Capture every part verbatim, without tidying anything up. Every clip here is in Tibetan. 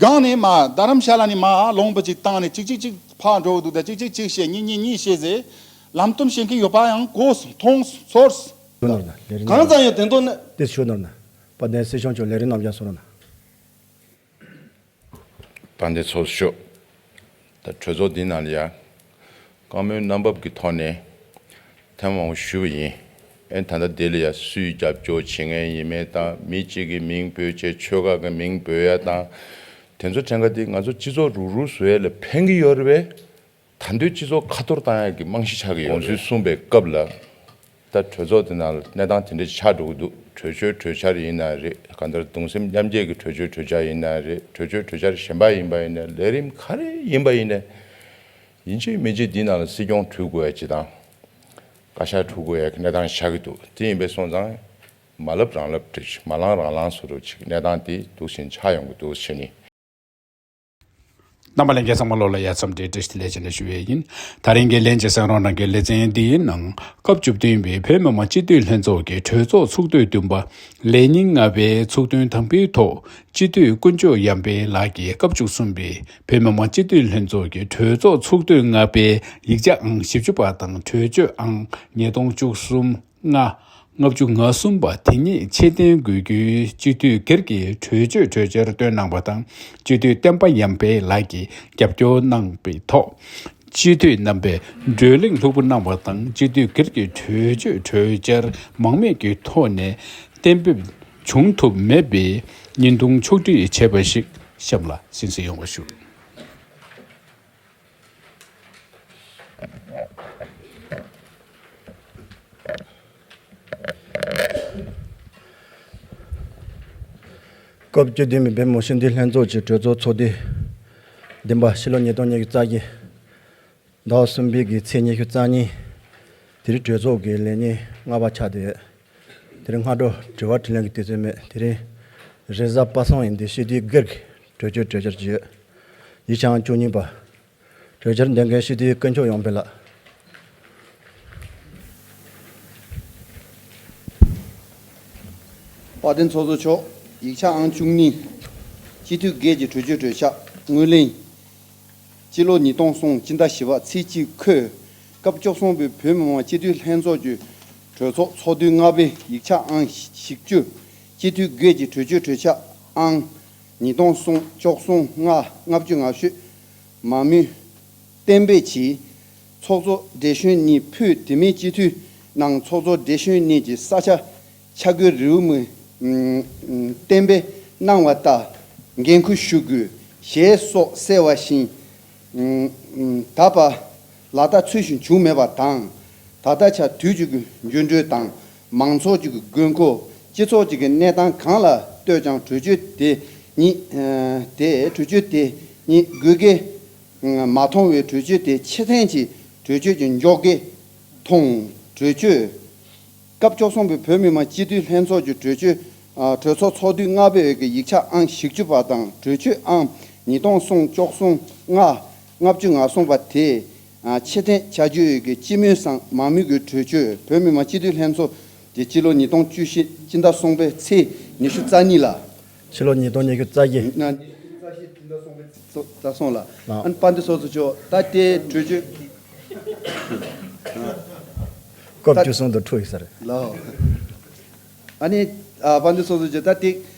གང་ནས་མ་རྡ་རམ་ཤ་ལ་ནས་མ་ལུང་པ་ཅིག་བཏང་ནས་ཅིག་ཅིག་ཅིག་ཕར་འགྲོ་གི་འདུག་ད་ཅིག་ཅིག་ཅིག་བཤད་གཉིས་གཉིས་གཉིས་བཤད་ཟེར། ལམ་སྟོན་བྱེད་མཁན་ཡོད་པ་ཡང་གོ་མཐོང་ཚོར། ཤོད་ནོར་ན་ལས་རིམ་གང་ཙམ་ཡང་དོན་དུ་ན། དེ་ཤོད་ནོར་ན། དཔལ་ལྡན་སྲིད་སྐྱོང་མཆོག་ལས་རིམ་རྣམ་གཞག་སོང་ན། དཔལ་ལྡན་ཚོགས་གཙོ་མཆོག་ད་གྲོས་ཚོགས་འདི་ནང་ལ་ཡ། བཀའ་མོལ་རྣམ་པ་གི་ཐོག་ནས་ཐེངས་མང་པོ་ཞུས་པ་ཡིན། ཨེ་ད་ལྟ་འདི་ལ་ཡ་སུས་རྒྱབ་སྐྱོར་བྱེད་མཁན་ཡིན་མིན་དང་མི་གཅིག་གི་མིང་འབོད་བྱས་ཆོལ་ཁ་གི་མིང་འབོད་ཡ་དང་། དེ་ཚོ་ཕྲན་ཁ་དེ་ང་ཚོ་སྤྱི་ཚོགས་རུག་རུག་བཟོ་ཡ་ལ་ཕན་གི་ཡོད་རེད་པས། ད་འདོད་སྤྱི་ཚོགས་ཁ་ཐོར་བཏང་ཡག་གི་རྨང་གཞི་ཆགས་ཀྱི་ཡོད་རེད། གོང་ཞུས་གསུངས་པའི་སྐབས་ལ། ད་གྲོས་ཚོགས་དེ་ནང་ལ་གནས་སྟངས་དེ་འདྲ་ཆགས་འགྲོ་གི་འདུག་གྲོས་ཆོད་གྲོས་འཆར་ཡིན་ན་རེད། གང་ལྟར་གདུང་སེམས་མཉམ་སྐྱེད་ཀྱི་གྲོས་ཆོད་གྲོས་འཆར་ཡིན་ན་རེད། གྲོས་ཆོད་གྲོས་འཆར་གཞན་པ་ཡིན་པ་ཡིན་ན་ལས་རིམ་ག་རེ་ཡིན་པ་ཡིན་ན། ཡིན་གཅིག་མིན་གཅིག་འདི་ནང་ལ་སྲིད་སྐྱོང་བྲུས་དགོས་ཡ་ཅིག་དང་། བཀའ་ཤག་བྲུས་དགོས་ཡ་གི་གནས་སྟངས་ཆགས་ཀྱི་འདུག་དེ་ཡིན་པས་སོང་ཙང་། མ་ལབ་རང་ལབ་འགྲིག་མ་ལངས་རང་ལངས་བཟོ་འདྲ་ཅིག་གནས་སྟངས་དེ་འདུག་ཟིན་ཆགས་ཡོང་གི་འདུག་བྱས་ནས། རྣམ་པ་ལྷན་རྒྱས་ཚང་མ་ལོ་ལ་ཡ་འཚམས་འདྲི་བཀྲ་ཤིས་བདེ་ལེགས་ཞེས་ཞུ་བས་ཡིན། ད་རིང་གི་ལྷན་རྒྱས་སེང་རོང་རང་གི་ལེ་ཚན་འདིའི་ནང་སྐབས་བཅུ་བདུན་པའི་བོད་མི་མང་སྤྱི་འཐུས་ལྷན་ཚོགས་ཀྱི་གྲོས་ཚོགས་ཚོགས་དུས་བདུན་པ་ལས་ཉིན་ལྔ་པའི་ཚོགས་ཐུན་དང་པོའི་ཐོག་སྤྱི་འཐུས་དཀོན་མཆོག་ཡར་འཕེལ་ལགས་ཀྱིས་སྐབས་བཅུ་གསུམ་པའི་བོད་མི་མང་སྤྱི་འཐུས་ལྷན་ཚོགས་ཀྱི་གྲོས་ཚོགས་ཚོགས་དུས་ལྔ་པའི་ཡིག་ཆ་ཨང་བཞི་བཅུ་པ་དང་གྲོས་ཆོད་ཨང་ཉིས་སྟོང་བཅུ་གསུམ། ལྔ། ལྔ་བཅུ་ང་གསུམ་པ་དེ་ཉིད་ཆེད་བཏོན་དགོས་རྒྱུའི་སྤྱི་འཐུས་སྒེར་གྱི་གྲོས་ཆོད་གྲོས་འཆར་བཏོན་གནང་བ་དང་། སྤྱི་འཐུས་བསྟན་པ་ཡར་འཕེལ་ལགས་ཀྱིས་རྒྱབ་སྐྱོར་གནང་བའི་ཐོག་སྤྱི་འཐུས་རྣམ་པས་བགྲོ་གླེང་ལྷུག་པོ་གནང་བ་དང་། སྤྱི་འཐུས་སྒེར་གྱི་གྲོས་ཆོད་གྲོས་འཆར་མང་མོས་ཀྱི་ཐོག་ནས་གཏན་འབེབས་བྱུང་ཐུབ་མེད་པའི་བརྙན་ཐུང་ཕྱོགས་སྒྲིག་བྱས་པ་ཞིག་གཤམ་ལ་གསན་གཟིགས་ཡོང་བ་ཞུ། སྐབས་བཅུ་བདུན་པའི་བོད་མི་མང་སྤྱི་འཐུས་ལྷན་ཚོགས་ཀྱི་གྲོས་ཚོགས་ཚོགས་དུས་བདུན་པ་ཕྱི་ལོ་ཉིས་སྟོང་ཉི་ཤུ་རྩ་བཞི། ཟླ་བ་གསུམ་པའི་གི་ཚེས་ཉི་ཤུ་རྩ་གཉིས། དེ་རིང་གྲོས་ཚོགས་ཀྱི་ལས་ཉིན་ལྔ་པ་ཆགས་བསྡད་ཡོད། དེ་རིང་སྔ་དྲོ་དྲི་བ་དྲིས་ལན་གྱི་དུས་ཚོད་མེད། དེ་རིང་རེས་གཟའ་པ་སངས་ཡིན་དུས་སྤྱི་འཐུས་སྒེར་གྱི་གྲོས་ཆོད་གྲོས་འཆར་ཅིག་ཡོད། ཡིག་ཆ་ཨང་བཅུ་གཉིས་པ། གྲོས་འཆར་འདོན་མཁན་སྤྱི་འཐུས་དཀོན་མཆོག་ཡར་འཕེལ་ལགས། དཔལ་ལྡན་ཚོགས་གཙོ་མཆོག་ཡིག་ཆ་ཨང་བཅུ་གཉིས། སྤྱི་འཐུས་སྒེར་གྱི་གྲོས་ཆོད་གྲོས་འཆར་དངུལ་ལེན། སྤྱི་ལོ་ཉིས་སྟོང་གསུམ་སྤྱི་ཟླ་བཞི་པ་ཚེས་གཅིག་འཁོད། སྐབས་བཅུ་གསུམ་པའི་བོད་མི་མང་སྤྱི་འཐུས་ལྷན་ཚོགས་ཀྱི་གྲོས་ཚོགས་ཚོགས་དུས་ལྔ་པའི་ཡིག་ཆ་ཨང་བཞི་བཅུ། སྤྱི་འཐུས་སྒེར་གྱི་གྲོས་ཆོད་གྲོས་འཆར་ཨང་། ཉིས་སྟོང་གསུམ་བཅུ་གསུམ་ལྔ། ལྔ་བཅུ་ང་བཞི། མང་མོས་གཏན་འབེབས་ཀྱིས་ཚོགས་གཙོ་བགྲེས་གཞོན་གཉིས་ཕུད། དེ་མིན་སྤྱི་འཐུས་ནང་ཚོགས་གཙོ་བགྲེས་གཞོན་གཉིས་ཀྱི་ས་ཆ་ཆ་བགོས་རེའུ་མིག་ཨུམ་ཨུམ་གཏན་འབེབས་གནང་བ་ལྟར་འགན་འཁུར་ཞུ་དགོས་ཞེས་སོགས་གསལ་བ་བཞིན་ཨུམ་ཨུམ་ད་བར་ལག་བསྟར་ཚུལ་བཞིན་བྱུང་མེད་པ་དང་། ད་ལྟ་ཆར་དུས་གཅིག་གི་འགྱུར་འགྲོས་དང་མང་ཚོགས་ཀྱི་དགོས་མཁོ། སྤྱི་ཚོགས་ཀྱི་གནས་སྟངས་གང་ལ་ལྟོས་ཀྱང་གྲོས་ཆོད་དེ་ཉིད་ཨ་དེ་གྲོས་ཆོད་དེ་ཉིད་དགོས་གལ་མ་མཐོང་བས་གྲོས་ཆོད་དེ་ཕྱིར་འཐེན་གྱིས་གྲོས་ཆོད་ཀྱི་འཇོག་གི་མཐོང་། གྲོས་ཆོད། སྐབས་བཅུ་གསུམ་པའི་བོད་མི་མང་སྤྱི་འཐུས་ལྷན་ཚོགས་ཀྱི་གྲོས་ཆོད། ཨ་གྲོས་ཚོགས་ཚོགས་དུས་ལྔ་པའི་འོས་ཀྱི་ཡིག་ཆ་ཨང་བཞི་བཅུ་པ་དང་གྲོས་ཆོད་ཨང་ཉིས་སྟོང་གསུམ་བཅུ་གསུམ་ལྔ། ལྔ་བཅུ་ང་གསུམ་པ་དེ་ཨ་ཕྱིར་འཐེན་བྱ་རྒྱུའི་འོས་ཀྱི་སྤྱི་མོས་སམ་མང་མོས་ཀྱི་གྲོས་ཆོད། བོད་མི་མང་སྤྱི་འཐུས་ལྷན་ཚོགས་དེ་སྤྱི་ལོ་ཉིས་སྟོང་བཅུ་བཞི་སྤྱི་ཟླ་གསུམ་པའི་ཚེས་ཉི་ཤུ་རྩ་གཉིས་ལ། ཕྱི་ལོ་ཉིས་སྟོང་ཉི་ཤུ་རྩ་བཞི། ན་ཉི་ཤུ་རྩ་བཞི་སྤྱི་ཟླ་གསུམ་པའི་ཚེས་རྩ་གསུམ་ལ། ཨ་ནི་དཔལ་ལྡན་ཚོགས་གཙོ་མཆོག་ད་ལྟའི་གྲོས་ཆོད། སྐབས་བཅུ་གསུམ་དུ་འཁྲུག་ཡོད་ས་རེད། ལའོ། ཨ་ནི་ཨ་དཔལ་ལྡན་ཚོགས་གཙོ་མཆོག་ད་ལྟའི་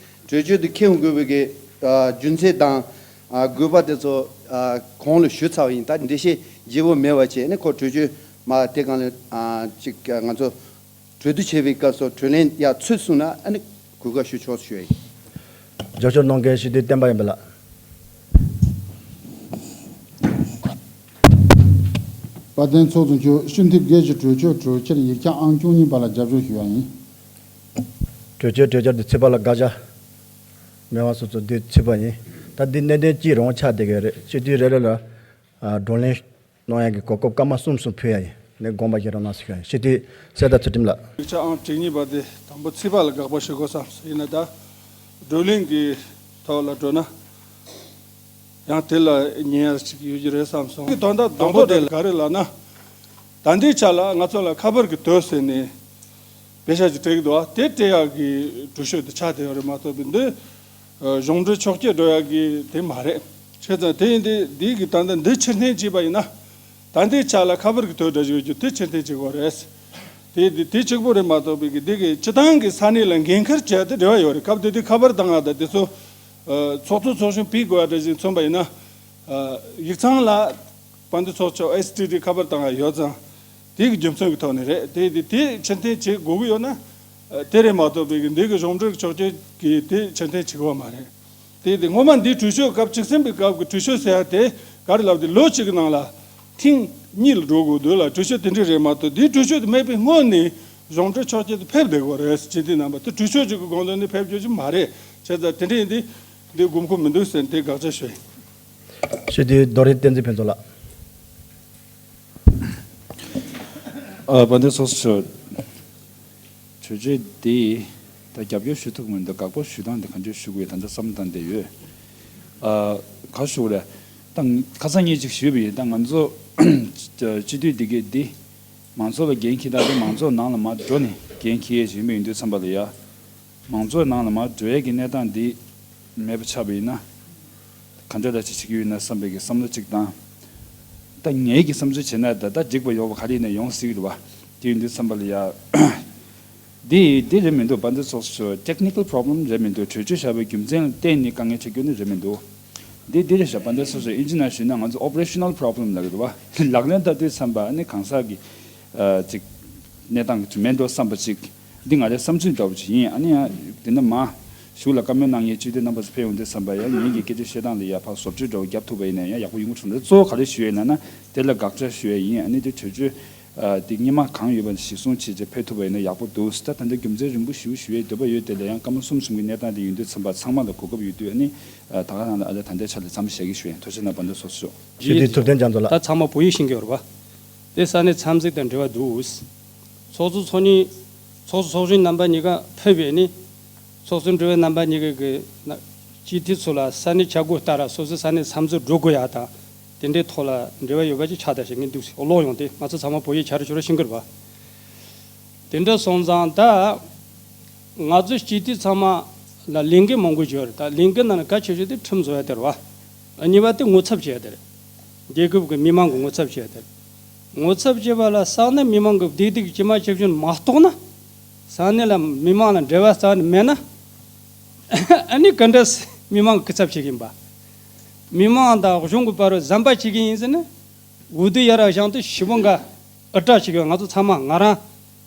གྲོས་ཆོད་དེ་འཁྱེར་ཡོང་དགོས་པའི་གི་ཨ་རྒྱུ་མཚན་དང་ཨ་དགོས་པ་དེ་ཚོ་ཨ་གོང་ལ་ཞུས་ཚར་བ་ཡིན། ད་འགྲེལ་བཤད་བརྗེ་པོ་མེད་པ་བྱས་ནས་ཁོ་གྲོས་ཆོད་མ་དེ་གང་ལ་ཨ་ཅིག་ང་ཚོ་གྲོས་བསྡུར་བྱེད་པའི་སྐབས་སུ་གྲོས་གླེང་ཡ་ཚུད་སོང་ན་ཨ་ནི་གོ་སྐབས་ཞུ་ཆོག་ཞུ་ཡ་ཡིན། རྒྱབ་སྐྱོར་གནང་མཁན་སྤྱི་འཐུས་བསྟན་པ་ཡར་འཕེལ་ལགས། དཔལ་ལྡན་ཚོགས་གཙོ་མཆོག་སྤྱི་འཐུས་སྒེར་གྱི་གྲོས་ཆོད་གྲོས་འཆར་ཡིག་ཆ་ཨང་བཅུ་གཉིས་པ་ལ་རྒྱབ་སྐྱོར་ཞུ་བ་ཡིན། གྲོས་ཆོད་གྲོས་འཆར་དེ་ཚུད་པ་ལ་དགག་བྱ་མེད་པ་སོགས་ཚོ་དེ་ཚུད་པ་ཡིན། ད་འདི་གནད་དོན་གཅིག་རང་ཆགས་བསྡད་ཀྱི་རེད། སྤྱི་འཐུས་རེ་རེ་ལ་ཨ་བགྲོ་གླེང་གནང་ཡག་གི་གོ་སྐབས་སྐར་མ་གསུམ་གསུམ་ཕུལ་ཡ་ཡིན། ནས་དགོངས་པ་བཞེས་རོགས་གནང་ཞུ་ཡ་ཡིན། སྤྱི་འཐུས་གསེར་རྟ་ཚུལ་ཁྲིམས་ལགས། ཡིག་ཆ་ཨང་བཅུ་གཉིས་པ་དེ་དང་པོ་ཚུད་པ་ལ་དགག་པ་ཞུ་དགོས་བསམ་སོང་། ཡིན་ན་ད་བགྲོ་གླེང་གི་ཐོག་ལ་འགྲོ་ན་ཡང་དེ་ལ་ཉན་ཡ་ཅིག་ཡོད་ཀྱི་རེད་བསམ་སོང་། དོན་དག་དང་པོ་དེ་ལ་ག་རེ་ལབ་ན། ད་ལྟའི་ཆ་ལ་ང་ཚོ་ལ་ཁ་པར་གྱི་དུས་ཟེར་ནས་དཔེ་ཆ་ཅིག་སྤྲད་ཀྱི་འདུག་བ། དེ་སྤྲད་ཡག་གི་གྲོས་ཆོད་དེ་ཆགས་བསྡད་ཡོད་རེད་མ་གཏོགས་པའི་འདི། གཞུང་འབྲེལ་ཆོག་མཆན་འགྲོ་ཡག་གི་དེ་མ་རེད། བྱས་ཙང་དེ་ཡིན་དུས་འདི་གི་ད་ལྟ་འདི་ཕྱིར་འཐེན་བྱས་པ་ཡིན་ན། ད་ལྟའི་ཆ་ལ་ཁ་པར་གྱི་དོད་འདྲ་ཞིག་ཡོད་རྒྱུ་དེ་ཕྱིར་འཐེན་བྱེད་དགོས་རེད། དེ་དེ་དེ་གཅིག་པོ་རེད་མ་གཏོགས་པའི་གི་འདི་གི་སྤྱི་བཏང་གི་ས་གནས་ལ་འགན་འཁུར་བྱས་ཏེ་འབྲེལ་བ་ཡོད་རེད། སྐབས་དེ་དུས་ཁ་པར་བཏང་ཡག་དང་དེ་ཚོ་ཚོགས་གཙོ་ཚོགས་གཞོན་ཕུད་དགོས་པ་འདྲ་ཞིག་མཚོན་པ་ཡིན་ན། ཡིག་ཚང་ལ་དཔལ་ལྡན་ཚོགས་གཙོ་ཨེས་ཊི་ཌི་ཁ་པར་བཏང་ཡག་ཡོད་ཙང་། དེ་གི་རྒྱུ་མཚན་གྱི་ཐོག་ནས་རེད། དེ་དེ་དེ་ཕྱིར་འཐེན་བྱེད་དགོས་ཀྱི་ཡོད་ན། དེ་རེད་མ་གཏོགས་པའི་གི་འདི་གི་གཞུང་འབྲེལ་གྱི་ཆོག་མཆན་གྱི་དེ་ཕྱིར་འཐེན་བྱེད་དགོས་པ་མ་རེད། དེ་དེ་སྔོན་མ་འདི་གྲོས་ཆོད་སྐབས་བཅུ་གསུམ་པའི་སྐབས་ཀྱི་གྲོས་ཆོད་ཟེར་ཡག་དེ་ག་རེ་ལབ་དེ་ལོ་གཅིག་གི་ནང་ལ་ཐེངས་གཉིས་ལ་འགྲོ་དགོས་འདུག་ལ། གྲོས་ཆོད་དེ་འདྲ་རེད་མ་གཏོགས་འདི་གྲོས་ཆོད་དེ་མེད་པའི་སྔོན་ནས་གཞུང་འབྲེལ་ཆོག་མཆན་དེ་ཕེབས་བསྡད་དགོས་རེད། སྤྱི་འཐུས་རྣམ་པ་དེ་གྲོས་ཆོད་ཅིག་གི་དགོངས་དོན་ནི་ཕེབས་རྒྱུ་ཅིག་མ་རེད། བྱས་ཙང་དེ་འདྲ་ཡིན་དུས་འདི་དགོས་མཁོ་མི་འདུག་ཟེར་དེ་དགག་བྱ་ཞུ་ཡིན། ཞུ་དེ་རྡོ་རིང་བསྟན་འཛིན་ཕུན་ཚོགས་ལགས། ཨ། དཔལ་ལྡན་ཚོགས་གཙོ། གྲོས་ཆོད་འདི་ད་རྒྱབ་སྐྱོར་ཞུ་ཐུབ་མི་འདུག་དགག་པ་ཞུ་སྟངས་འདི་གང་འདྲ་ཞུ་དགོས་ཡོད་ད་ལྟ་བསམ་བློ་བཏང་བསྡད་ཡོད། ཨ། ག་ཞུ་དགོས་རེད། ད་ཁ་སང་ངས་ཅིག་ཞུས་པ་ཡིན། ད་ང་ཚོ་སྤྱི་འཐུས་འདི་གས་འདི་མང་ཚོགས་ལ་འགན་འཁྱེར་སྟངས་དེ་མང་ཚོགས་ནང་ལ་མར་འགྲོ་ནས་འགན་འཁྱེར་ཡས་ཞིག་ཡིན་པ་ཡིན་དུས་ཙམ་པ་ལ་ཡ། མང་ཚོགས་ནང་ལ་མར་འགྲོ་ཡས་ཀྱི་གནས་སྟངས་འདི་མེད་པ་ཆགས་པ་ཡིན་ན། ག་འདྲ་འདྲ་ཅིག་བྱེད་ཀྱི་ཡོད་ན་བསམ་པའི་གི་བསམ་བློ་གཅིག་དང་། ད་ངའི་གི་བསམ་ཚུལ་བྱས་ན་ད་ལྟ་འགྲིག་པ་ཡོད་པ་ག་རེ་ཡིན་ན་ཡོང་སྲིད་ཀྱི་རེད་བ། དེ་ཡིན་དུས་ཙམ་པ་ལ་ཡ། འདི་འདི་རེད་མི་འདུག་དཔལ་ལྡན་ཚོགས་གཙོ། ཊེག་ནི་ཀལ་པོ་རོབ་ལེམ་རེད་མི་འདུག་གྲོས་ཆོད་བཞག་པའི་རྒྱུ་མཚན་ལ་བརྟེན་ནས་དཀའ་ངལ་འཕྲད་རྒྱུ་ནི་རེད་མི་འདུག་འདི་འདི་རེད་ཤག་དཔལ་ལྡན་ཚོགས་གཙོ། ཨིན་ཇི་ནང་ཞུས་ན་ང་ཚོ་ཨོ་པ་རེ་ཤ་ནལ་པོ་རོབ་ལེམ་ལབ་ཀྱི་རེད་བ། ལག་ལེན་བསྟར་དུས་ཙམ་པ་ཨ་ནི་གང་ཟག་གི་ཨ་ཅིག་གནས་སྟངས་ཀྱི་མེད་འགྲོ་བསམ་པ་ཅིག་འདི་ང་རའི་བསམ་ཚུལ་འདྲ་བོ་ཅིག་ཡིན། ཨ་ནི་ཡང་དེ་འདྲ་མ་གཞུག་ལ་བཀའ་མོལ་གནང་མཁན་སྤྱི་འཐུས་རྣམ་པ་ཚོ་ཕེབས་ཡོང་དུས་ཙམ་པ་ཡང་ངེད་ཀྱི་སྐད་ཆ་བཤད་སྟངས་ལ་ཡ་ཕར་བཟོ་བཅོས་འདྲ་བོ་རྒྱབ་ཐུབ་པ་ཡིན་ན་ཡང་ཡག་པོ་ཡོང་གི་འདུག་གཙོ་བོ་ག་རེ་ཞུ་ཡས་ཡིན་ན་དེ་ལ་དགག་བྱ་ཞུ་ཡས་ཡིན། ཨ་ནི་དེ་གྲོས་ཆོད་ཨ་དེ་སྔོན་མ་གང་ཡོད་པ་གཞིར་བཟུང་བྱས་རྗེས་ཕེབས་ཐུབ་པ་ཡིན་ན་ཡག་པོ་འདུག་ད་ད་ལྟ་རྒྱུ་མཚན་རིང་པོ་ཞུ་ཞུ་ཡས་འདོད་པ་ཡོད། དེ་ལ་ཡང་སྐར་མ་གསུམ་གསུམ་གྱི་གནས་སྟངས་དེ་ཡིན་དུས་ཙམ་པ་ཚང་མ་ལ་གོ་སྐབས་ཡོད་དུས་ཨ་ནི་ད་ག་རང་ལ་ཨ་ལ་ད་ལྟའི་ཆ་ལ་མཚམས་བཞག་གི་ཞུ་ཡིན། ཐུགས་རྗེ་གནང་། དཔལ་ལྡན་ཚོགས་གཙོ་མཆོག་ཞུ་དེ་ཐུབ་བསྟན་རྒྱ་མཚོ་ལགས། ད་ཚང་མ་བོད་ཡིག་ཤེས་ཀྱི་ཡོད་རེད་པ། དེ་ས་གནས་འཚམས་གཟིགས་དང་འབྲེལ་བ་འདུག་ཚོགས་གཙོ་ཚོགས་གཉིས། ཚོགས་གཙོ་ཚོགས་གཞོན་རྣམ་པ་གཉིས་ཀ་ཕེབས་པས་ནི། ཚོགས་གཙོ་འབྲེལ་བའི་རྣམ་པ་གཉིས་ཀ་གི་ན་སྤྱི་འཐུས་ཚོ་ལ་ས་གནས་བྱ་སྒོ་ལྟར་སོ་སོའི་ས་གནས་འཚམས་གཟིགས་འགྲོ་དགོས་ཡག་དང་། དེ་འདྲའི་ཐོག་ལ་འབྲེལ་བ་ཡོད་པ་ཅིག་ཆགས་ད་བྱེད་ངེས་འདུག་ཟེར་ཀློག་ཡོང་སྟེ་ང་ཚོ་ཚང་མ་བོད་ཡིག་ཆ་རེ་ཆོ་རེ་ཤེས་ཀྱི་རེད་པ། དེ་འདྲ་སོང་ཙང་ད་ང་ཚོ་སྤྱི་འཐུས་ཚང་མ་ལ་ལས་འགན་མང་པོ་ཡོད་རེད། ད་ལས་འགན་ནང་ནས་གལ་ཆེ་ཤོས་དེ་ཁྲིམས་བཟོ་ཡ་དེ་རེད་བ། གཉིས་པ་དེ་ངོ་ཚབ་བྱེད་ཡ་དེ་རེད། རྒྱལ་ཁབ་ཀྱི་མི་མང་གི་ངོ་ཚབ་བྱེད་ཡ་དེ་རེད། ངོ་ཚབ་བྱེད་པ་ལ་ས་གནས་མི་མང་གི་བདེ་སྡུག་གི་ཇི་མ་ཇི་བཞིན་མ་རྟོགས་ན། ས་གནས་ལ་མི་མང་ལ་འབྲེལ་བ་རྩ་ནས་མེད་ན། ཨ་ནི་ག་འདྲ་མི་མང་གི་སྐུ་ཚབ་བྱེད་ཀྱི་ཡིན་པ། མི་མང་དང་གཞུང་གི་བར་ཟམ་པ་བྱེད་ཀྱི་ཡིན་ཟེར་ན། འོས་བསྡུ་ཡར་བཞེངས་དུས་ཞི་བོ་འགའ་ཨི་ཏྲ་ཞིག་ཡོད། ང་ཚོ་ཚང་མ་ང་རང་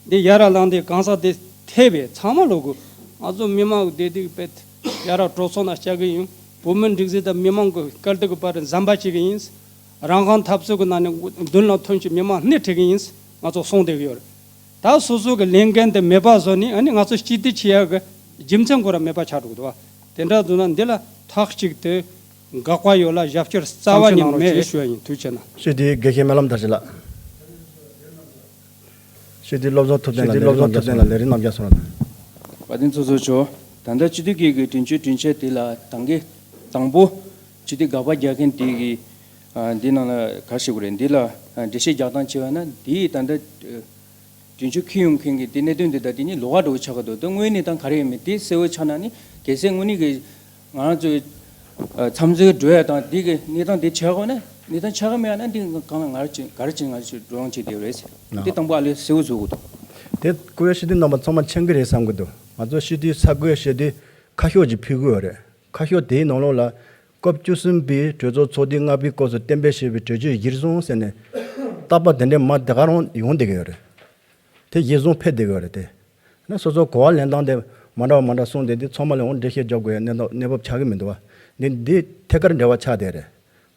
འདི་ཡར་ལངས་ཏེ་གང་ཟག་དེ་ཐེ་བའི་ཚང་མ་ལོ་དགོས། ང་ཚོ་མི་མང་གི་བདེ་སྡུག་དཔེ་ཡར་གྲོས་ཚོགས་ནང་བཅར་གི་ཡིན། བོད་མི་སྒྲིག་འཛུགས་དང་མི་མང་གི་དཀའ་སྡུག་གི་བར་འཛམ་པ་བྱེད་ཀྱི་ཡིན། རང་དབང་འཐབ་རྩོད་ཀྱི་ནང་ནས་མདུན་ལ་ཐོན་ཆེད་མི་མང་སྣེ་ཁྲིད་ཀྱི་ཡིན། ང་ཚོ་གསུངས་བསྡད་ཀྱི་ཡོད་རེད། ད་སོ་སོ་གི་ལས་འགན་དེ་མེད་པ་བཟོ་ནས་ཨ་ནི་ང་ཚོ་སྤྱི་འཐུས་བྱེད་ཡག་གི་རྒྱུ་མཚན་ཁོ་རང་མེད་པ་ཆགས་འགྲོ་གི་འདུག་བ། དེ་འདྲ་བཟོ་ན་འདི་ལ་མཐའ་གཅིག་ཏུ་དགག་པ་ཡོད་ལ་རྒྱབ་སྐྱོར་རྩ་བ་ནས་མེད་ཞུ་ཡ་ཡིན། ཐུགས་རྗེ་ཆེ་གནང་། ཞུ་དེ་དགེ་བཤེས་སྨོན་ལམ་དར་ཞིང་ལགས། ཞུ་དེ་བློ་བཟང་ཐུབ་བསྟན་ལགས། ཞུ་དེ་བློ་བཟང་ཐུབ་བསྟན་ལགས་ལས་རིམ་རྣམ་རྒྱལ་སོང་ལགས། དཔལ་ལྡན་ཚོགས་གཙོ་མཆོག་ད་ལྟ་སྤྱི་འཐུས་ཀྱི་གི་དྲུང་ཆེ་དྲུང་ཆེ་དེ་ལ་དང་གི་དང་པོ་སྤྱི་འཐུས་དགག་པ་རྒྱག་མཁན་དེ་གི་ཨ་འདི་ནང་ལ་ག་རེ་ཞུ་དགོས་རེད། འདི་ལ་ཨ་འགྲེལ་བཤད་རྒྱག་སྟངས་བྱས་པ་ན་འདི་ད་ལྟ་ཨ་དྲུང་ཆེ་འཁྱེར་ཡོང་མཁན་གྱི་དེ་གནད་དོན་འདི་དང་དེ་གཉིས་ལོགས་ཀ་འདྲ་བོ་ཆགས་ཀྱི་འདུག་དེ་དངོས་གནས་དང་ག་རེ་ཡོད་མེད་དེ་གསལ་བོ་ཆགས་ན་ནི་གལ་སྲིད་དངོས་གནས་ཀྱི་ང་རང་ཚོའི་ཨ་མཚམས་འཛིན་འགྲོ་ཡ་དང་འདི་གི་གནས་སྟངས་དེ་ཆགས་དགོས་ན་གནས་སྟངས་ཆགས་ཀྱི་མེད་ན་འདི་གང་ལ་ང་རང་ཅི་ག་རེ་བྱས་ང་ཚོས་བགྲོ་གླེང་བྱེད་བསྡད་ཡོད་རེད་ཟེར། འདི་དང་པོ་ཨ་ལས་གསལ་བོ་བཟོ་དགོས་འདུག་དེ་སྐུ་ངོ་སྤྱི་འཐུས་རྣམ་པ་ཚང་མ་མཁྱེན་གྱི་རེད་བསམ་གྱི་འདུག་ང་ཚོ་སྤྱི་འཐུས་ས་བགོས་བྱས་དུས་ཁ་ཤོག་ཅིག་ཕུལ་གྱི་ཡོད་རེད། ཁ་ཤོག་དེའི་ནང་ལོགས་ལ་སྐབས་བཅུ་གསུམ་པའི་གྲོས་ཚོགས་ཚོགས་དུས་ལྔ་པའི་སྐབས་སུ་གཏན་འབེབས་བྱས་པའི་གྲོས་ཆོད་གཞིར་བཟུང་ཟེར་ནས་རྟག་པར་དེ་འདྲའི་མ་དེ་ག་རང་ཡོང་བསྡད་ཀྱི་ཡོད་རེད། དེ་གཞིར་བཟུང་ཕེབས་བསྡད་ཀྱི་ཡོད་རེད་དེ། ནི་སོ་སོ་གོ་བ་ལེན་སྟངས་དེ་མ་འདྲ་བ་མ་འདྲ་གསུངས་ཏེ་འདི་ཚང་མ་ལ་འོང་འགྲེལ་བཤད་རྒྱག་དགོས་ཡ་གནས་སྟངས་གནས་བབ་ཆགས་ཀྱི་མི་འདུག་བ། འདི་འདི་ཐད་ཀར་འབྲེལ་བ་ཆགས་བསྡད་རེད།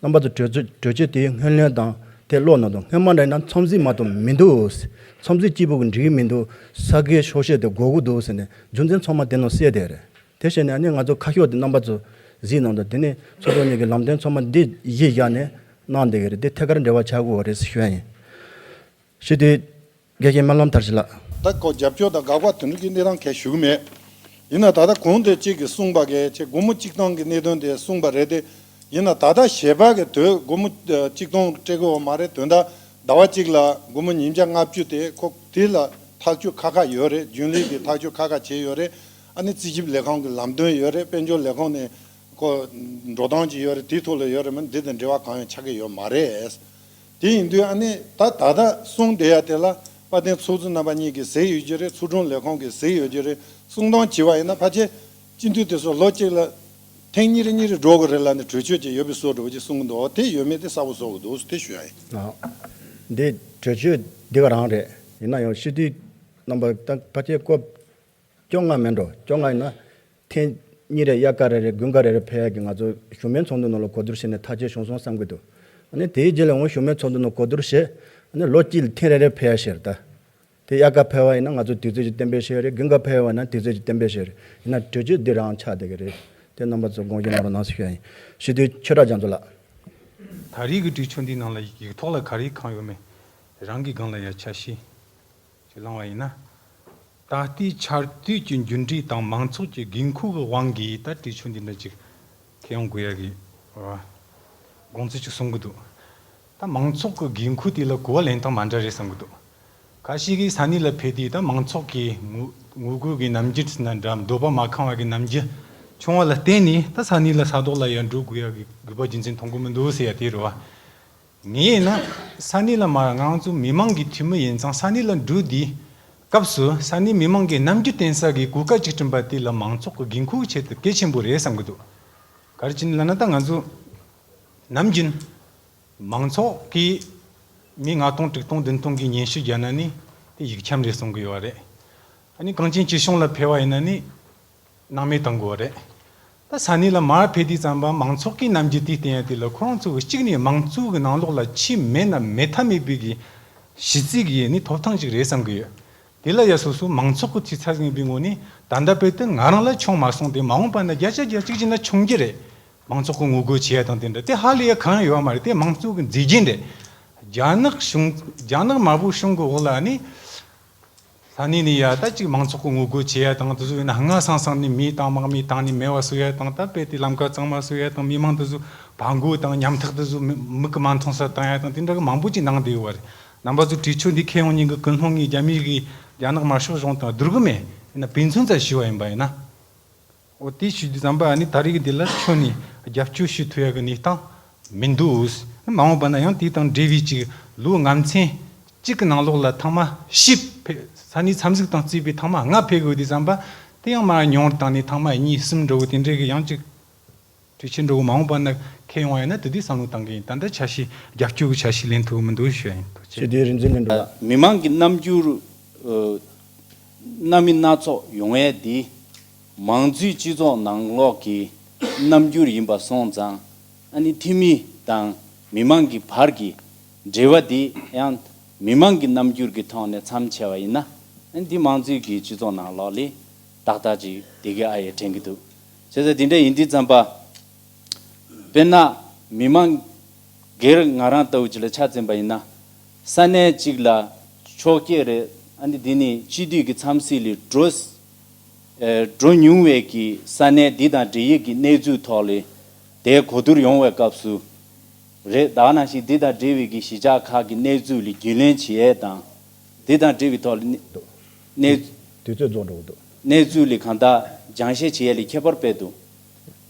རྣམ་པ་ཚོ་གྲོས་ཆོད་གྲོས་ཆོད་དེའི་སྔོན་གླེང་དང་དེ་ཀློག་གནང་དང་སྔོན་མ་འདྲ་ཡིན་ན་མཚམས་འཛིན་མ་གཏོགས་མི་འདུག་མཚམས་འཛིན་གཅིག་པུ་གིས་འགྲིག་གི་མི་འདུག་ས་དགེ་ཤོག་བཤད་དེ་དགོས་ཀྱི་འདུག་ཟེར་ནས་རྒྱུ་མཚན་ཚང་མ་དེ་ནང་གསལ་བསྡད་རེད། དེ་བྱས་ནས་ཨ་ནི་ང་ཚོ་ཁ་ཤོག་དེ་རྣམ་པ་ཚོ་གཟིགས་གནང་དང་དེ་ནས་ཚོགས་གཙོ་གཉིས་ཀྱི་ལམ་སྟོན་ཚང་མ་འདི་གཞི་བཞག་ནས་གནང་བསྡད་ཀྱི་རེད། དེ་ཐད་ཀར་འབྲེལ་བ་ཆགས་དགོས་པ་རེད་ཟེར་ཞུ་ཡ་ཡིན། ཞུ་དེ། དགེ་བཤེས་སྨོན་ལམ་དར་ཞིང་ལགས། ད་ཁོ་རྒྱབ་སྐྱོར་དང་དགག་པ་དེ་འདྲ་གི་གནས་སྟངས་གལ་ཞུ་གི་མེད། ཡིན་ན་ད་ལྟ་གོང་དེ་གཅིག་གིས་གསུངས་པ་གི་ཆེ་སྒོར་མོ་གཅིག་སྟོང་གི་གནད་དོན་དེ་གསུངས་པ་རེད་དེ། ཡིན་ན་ད་ལྟ་ཞལ་པར་གི་དོད་སྒོར་མོ་གཅིག་སྟོང་སྤྲད་དགོས་པ་མ་རེད། དོན་དག་ཟླ་བ་གཅིག་ལ་སྒོར་མོ་ཉིས་བརྒྱ་ལྔ་བཅུ་དེ་ཁོ་དེ་ལ་ཐག་གཅོད་ཁ་ཁ་ཡོད་རེད། རྒྱུན་ལས་ཀྱི་ཐག་གཅོད་ཁ་ཁ་བྱས་ཡོད་རེད། ཨ་ནི་རྩིས་ཞིབ་ལས་ཁང་གི་ལམ་སྟོན་ཡོད་རེད། དཔལ་འབྱོར་ལས་ཁང་ནས་ཁོ་འགྲོ་སྟངས་ཅིག་ཡོད་རེད། དེའི་ཐོག་ལ་ཡོད་རེད་མ་གཏོགས་འདི་དང་འབྲེལ་བ་གང་ཡང་ཆགས་ཀྱི་ཡོད་མ་རེད། དེ་ཡིན་དུས་ཨ་ནི་ད་ད་ལྟ་གསུང་བསྡད་ཡ་དེ་ལ་དཔལ་ལྡན་ཚོགས་གཙོ་རྣམ་པ་གཉིས་ཀྱིས་གཟིགས་ཡོད་ཀྱི་རེད། ཚོགས་དྲུང་ལས་ཁང་གིས་གཟིགས་ཡོད་ཀྱི་རེད། གསུང་སྟངས་བྱས་པ་ཡིན་ན་ཕལ་ཆེར་སྤྱི་འཐུས་དེ་ཚོ་ལོ་གཅིག་ལ་ཐེངས་གཉིས་རེ་གཉིས་རེ་འགྲོ་དགོས་རེད་ལབ་ནས་གྲོས་ཆོད་ཅིག་ཡོད་པའི་བཟོ་འདྲ་བོ་ཅིག་གསུང་གི་འདུག་དེ་ཡོད་མེད་དེ་གསལ་པོ་བཟོ་དགོས་འདུག་དེ་ཞུ་ཡ་ཡིན། ཨ། འདི་གྲོས་ཆོད་འདི་ག་རང་རེད། ཡིན་ན་ཡང་སྤྱི་འཐུས་རྣམ་པ་ད་ཕལ་ཆེར་སྐབས་བཅོ་ལྔ་མིན་འགྲོ། བཅོ་ལྔ་ཡིན་ན་ཐེངས་གཉིས་རེ་དབྱར་ཁ་རེ་རེ་དགུན་ཁ་རེ་རེ་ཕེབས་ཡ་གི་ང་ཚོ་གཞུང་མིན་ཚོགས་འདུ་ནང་ལ་གོ་བསྡུར་བྱས་ནས་ཐག་གཅོད་བྱུང་སོང་བསམ་གི་འདུག་ཨ་ནི་དེའི་རྗེས་ལ་འོང་གཞུང་མིན་ཚོགས་འདུ་ནང་གོ་བསྡུར་བྱས། ཨ་ནི་ལོ་གཅིག་ལ་ཐེངས་རེ་རེ་ཕེབས་ཡ་ཞིག་རེད་ད། དེ་དབྱར་ཁ་ཕེབས་པ་ཡིན་ན་ང་ཚོ་དུས་ཚོད་ཀྱི་གཏན་འབེབས་བྱས་ཡོད་རེད། དགུན་ཁ་ཕེབས་པ་ཡིན་ན་དུས་ཚོད་ཀྱི་གཏན་འབེབས་བྱས་ཡོད་རེད། ཡིན་ན་གྲོས་ཆོད་འདི་རང་ཆགས་བསྡད་ཀྱི་རེད། དེ་རྣམ་པ་ཚོ་དགོངས་བཞེས་གནང་རོགས་གནང་ཞུ་ཡ་ཡིན། སྤྱི་འཐུས་ཆོས་གྲགས་རྒྱ་མཚོ་ལགས། ད་རེས་ཀྱི་གྲོས་ཆོད་འདིའི་ནང་ལ་ཡིག་ཐོག་ལ་ག་རེ་གང་ཡོད་མེད་རང་གི་སྒང་ལ་ཡ་ཆ་ཤས་ཅིག་བླངས་པ་ཡིན་ན། ད་ལྟའི་ཆར་དུས་ཀྱི་འགྱུར་འགྲོས་དང་མང་ཚོགས་ཀྱི་དགོས་མཁོ་གི་དབང་གིས་ད་གྲོས་ཆོད་འདི་འདྲ་ཅིག་འཁྱེར་ཡོང་དགོས་ཡ་གི་དགོངས་ཚུལ་ཅིག་གསུང་གི་འདུག་ད་མང་ཚོགས་ཀྱི་དགོས་མཁོ་དེ་ལ་གོ་བ་ལེན་སྟངས་མ་འདྲ་རེད་བསམ་གི་འདུག་ཁ་ཤས་ཀྱིས་ས་གནས་ལ་ཕེབས་དུས་ད་མང་ཚོགས་ཀྱི་ངོ་ངོ་རྒོལ་གྱི་རྣམ་འགྱུར་ཟེར་ན་འདྲ། འདོད་པ་མ་ཁེངས་པ་གི་རྣམ་འགྱུར་བྱུང་བ་ལ་བརྟེན་ནས་ད་ས་གནས་ལ་ས་ཐོག་ལ་ཡར་འགྲོ་དགོས་ཡ་གི་དགོས་པ་རྒྱུ་མཚན་མཐོང་གི་མི་འདུག་ཟེར་ཡ་དེ་རེད་བ། ངས་ཡིན་ན་ས་གནས་ལ་མ་ང་རང་ཚོ་མི་མང་གི་འཐུས་མི་ཡིན་ཙང་ས་གནས་ལ་འགྲོ་དུས་སྐབས་སུ་ས་གནས་མི་མང་གི་རྣམ་འགྱུར་བསྟན་ས་གི་གོ་སྐབས་ཅིག་བསྐྲུན་པ་དེ་ལ་མང་ཚོགས་ཀྱི་དགོས་མཁོ་གི་ཆེད་དུ་གལ་ཆེན་པོ་རེད་བསམ་གི་འདུག་ག་རེ་བྱས་ནས་ལབ་ན་ད་ང་ཚོ་ནམ་རྒྱུན་མང་ཚོགས་ཀྱིས་མི་ལྔ་སྟོང་དྲུག་སྟོང་བདུན་སྟོང་གིས་སྙན་ཞུ་བརྒྱབ་ན་ནི་དེ་ཡིག་ཆམ་རེད་གསུང་གི་ཡོད་རེད། ཨ་ནི་གངས་ཅན་སྐྱིད་གཤོངས་ལ་ཕེབས་པ་ཡིན་ན་ནི་སྣང་མེད་བཏང་དགོས་རེད། ད་ས་གནས་ལ་མར་ཕེབས་དུས་ཙམ་པ་མང་ཚོགས་ཀྱི་རྣམ་འགྱུར་དེ་བསྟན་ཡ་དེ་ལ་ཁོ་རང་ཚོ་གི་གཅིག་ནས་མང་གཙོ་གི་ནང་ལོགས་ལ་ཆེས་མེད་ན་མེད་ཐབས་མེད་པའི་གི་གཞི་རྩའི་གི་ནི་ཐོབ་ཐང་ཅིག་རེད་བསམ་གི་ཡོད། དེ་ལ་ཡ་སོ་སོ་མང་ཚོགས་ཀྱི་ཐོས་ཚད་ཡིན་པའི་ངོས་ནས་ད་ལྟ་བར་དུ་ང་རང་ལ་བྱུང་མ་སོང་། དེ་མ་འོངས་པ་ན་བརྒྱ་ཆ་བརྒྱ་གཅིག་བྱས་ན་བྱུང་རྒྱུ་རེད། མང་ཚོགས་ཀྱི་ངོ་རྒོལ་བྱེད་ཡ་དང་དེ་འདྲ་དེ་ཧ་ལས་ཡ་གང་ཡང་ཡོད་མ་རེད། དེ་མང་གཙོ་གི་མཛེས་རྒྱན་རེད། རྒྱ་ནག་གཞུང་རྒྱ་ནག་དམར་པོ་གཞུང་གི་འོག་ལ་ནི་ས་གནས་ནས་ཡ་ད་ཅིག་མང་ཚོགས་ཀྱི་ངོ་རྒོལ་བྱེད་ཡ་དང་དེ་ཚོ་ཡིན་ན་སྔ་སང་སང་ནས་མེ་དང་དམག་མི་བཏང་ནས་མེ་བ་གསོ་ཡ་དང་ད་དཔེ་དེ་ལམ་ཁ་གཙང་མ་བཟོ་ཡ་དང་མི་མང་དེ་ཚོ་བ་མགོ་དང་ཉམ་ཐག་དེ་ཚོ་མི་མིག་གིས་མ་མཐོང་ས་བཏང་ཡ་དང་དེ་འདྲ་གི་མང་པོ་ཅིག་གནང་བསྡད་ཡོད་པ་རེད། རྣམ་པ་ཚོ་གྲོས་ཆོད་འདི་འཁྱེར་ཡོང་ཉིན་གྱི་ཀུན་སློང་ངས་རྒྱ་མི་གི་རྒྱ་ནག་དམར་ཤོག་གཞུང་དང་བསྡུར་གི་མེད། ཡིན་ན་དཔེ་མཚོན་ཙམ་ཞུས་པ་ཡིན་པ་ཡིན་ན། འོ་དེ་ཞུ་དུས་ཙམ་པ་ཨ་ནི་ད་རེས་ཀྱི་འདི་ལ་ཁྱོན་ནས་རྒྱབ་སྐྱོར་ཞུ་ཐུབ་ཡ་གི་གནས་སྟངས་མི་འདུག་མ་འོངས་པ་ན་ཡང་དེ་དང་འབྲེལ་བའི་ཅིག་ལོ་ལྔ་ཚན་གཅིག་གི་ནང་ལོགས་ལ་ཐེངས་མ་བཞི་ཕེ་ས་གནས་མཚམས་གཟིགས་དང་བརྩིས་པའི་ཐེངས་མ་ལྔ་ཕེབས་དགོས་དུས་ཙམ་པ་དེ་ཡང་མར་ཉུང་བཏང་ནས་ཐེངས་མ་གཉིས་གསུམ་འགྲོ་གི་དེ་འདྲའི་གི་ཡང་ཅིག་གྲོས་ཆོད་འགྲོ་གི་མ་འོངས་པ་ན་འཁྱེར་ཡོང་བ་ཡིན་ན་དེ་དུས་བསམ་བློ་བཏང་གི་ཡིན། ད་ལྟ་ཆ་ཤས་རྒྱབ་སྐྱོར་གི་ཆ་ཤས་ལེན་ཐུབ་གི་མི་འདུག་ཞུ་ཡ་ཡིན། ཐུགས་རྗེ་ཆེ། དེ་རིག་འཛིན་ལྷུན་གྲུབ་ལགས། མི་མང་གི་རྣམ་འགྱུར། སྣ་མིན་སྣ་ཚོགས་ཡོང་ཡས་འདི་མང་གཙོའི་སྤྱི་ཚོགས་ནང་ལོགས་ཀྱི་རྣམ་འགྱུར་ཡིན་པ་སོང་ཙང་། ཨ་ནི་འཐུས་མི་དང་མི་མང་གི་བར་གྱི་འབྲེལ་བ་འདི་ཡང་མི་མང་གི་རྣམ་འགྱུར་གྱི་ཐོག་ནས་མཚམས་ཕྱེ་བ་ཡིན་ན། ཨ་ནི་འདི་མང་གཙོའི་གི་སྤྱི་ཚོགས་ནང་ལོགས་ལ་ཏག་ཏག་ཅིག་བསྡད་ཀྱི་ཨ་ཡེ་དྲན་གྱི་འདུག་བྱས་ཙང་འདི་འདྲ་ཡིན་དུས་ཙམ་པ། དཔེར་ན། མི་མང་སྒེར་ང་རང་ལྟ་བུ་ཅིག་ལ་ཆ་འཛིན་པ་ཡིན་ན། ས་གནས་གཅིག་ལ་ཕྱོགས་སྐྱེས་རེད། ཨ་ནི་འདི་ནི་སྤྱི་འཐུས་ཀྱི་འཚམས་གཟིགས་ལས་འགྲོ། ཨེ། འགྲོ་མྱོང་བའི་གི་ས་གནས་འདི་དང་འབྲེལ་ཡོད་ཀྱི་གནས་ཚུལ་ཐོག་ལ་དེ་གོ་བསྡུར་ཡོང་བའི་སྐབས་སུ་རེད། ད་ག་ནང་བཞིན་འདི་དང་འབྲེལ་བའི་གི་གཞིས་ཆགས་ཁག་གི་གནས་ཚུལ་ལ་རྒྱུས་ལོན་བྱེད་ཡས་དང་། འདི་དང་འབྲེལ་བའི་ཐོག་ལ་གནས་གནས་དུས་ཚོད་རྫོགས་འགྲོ་གི་འདུག་གནས་ཚུལ་ལ་གང་ལྟར་སྦྱང་བཤད་བྱེད་ཡས་ལ་ཁྱད་པར་དཔེ་འདུག་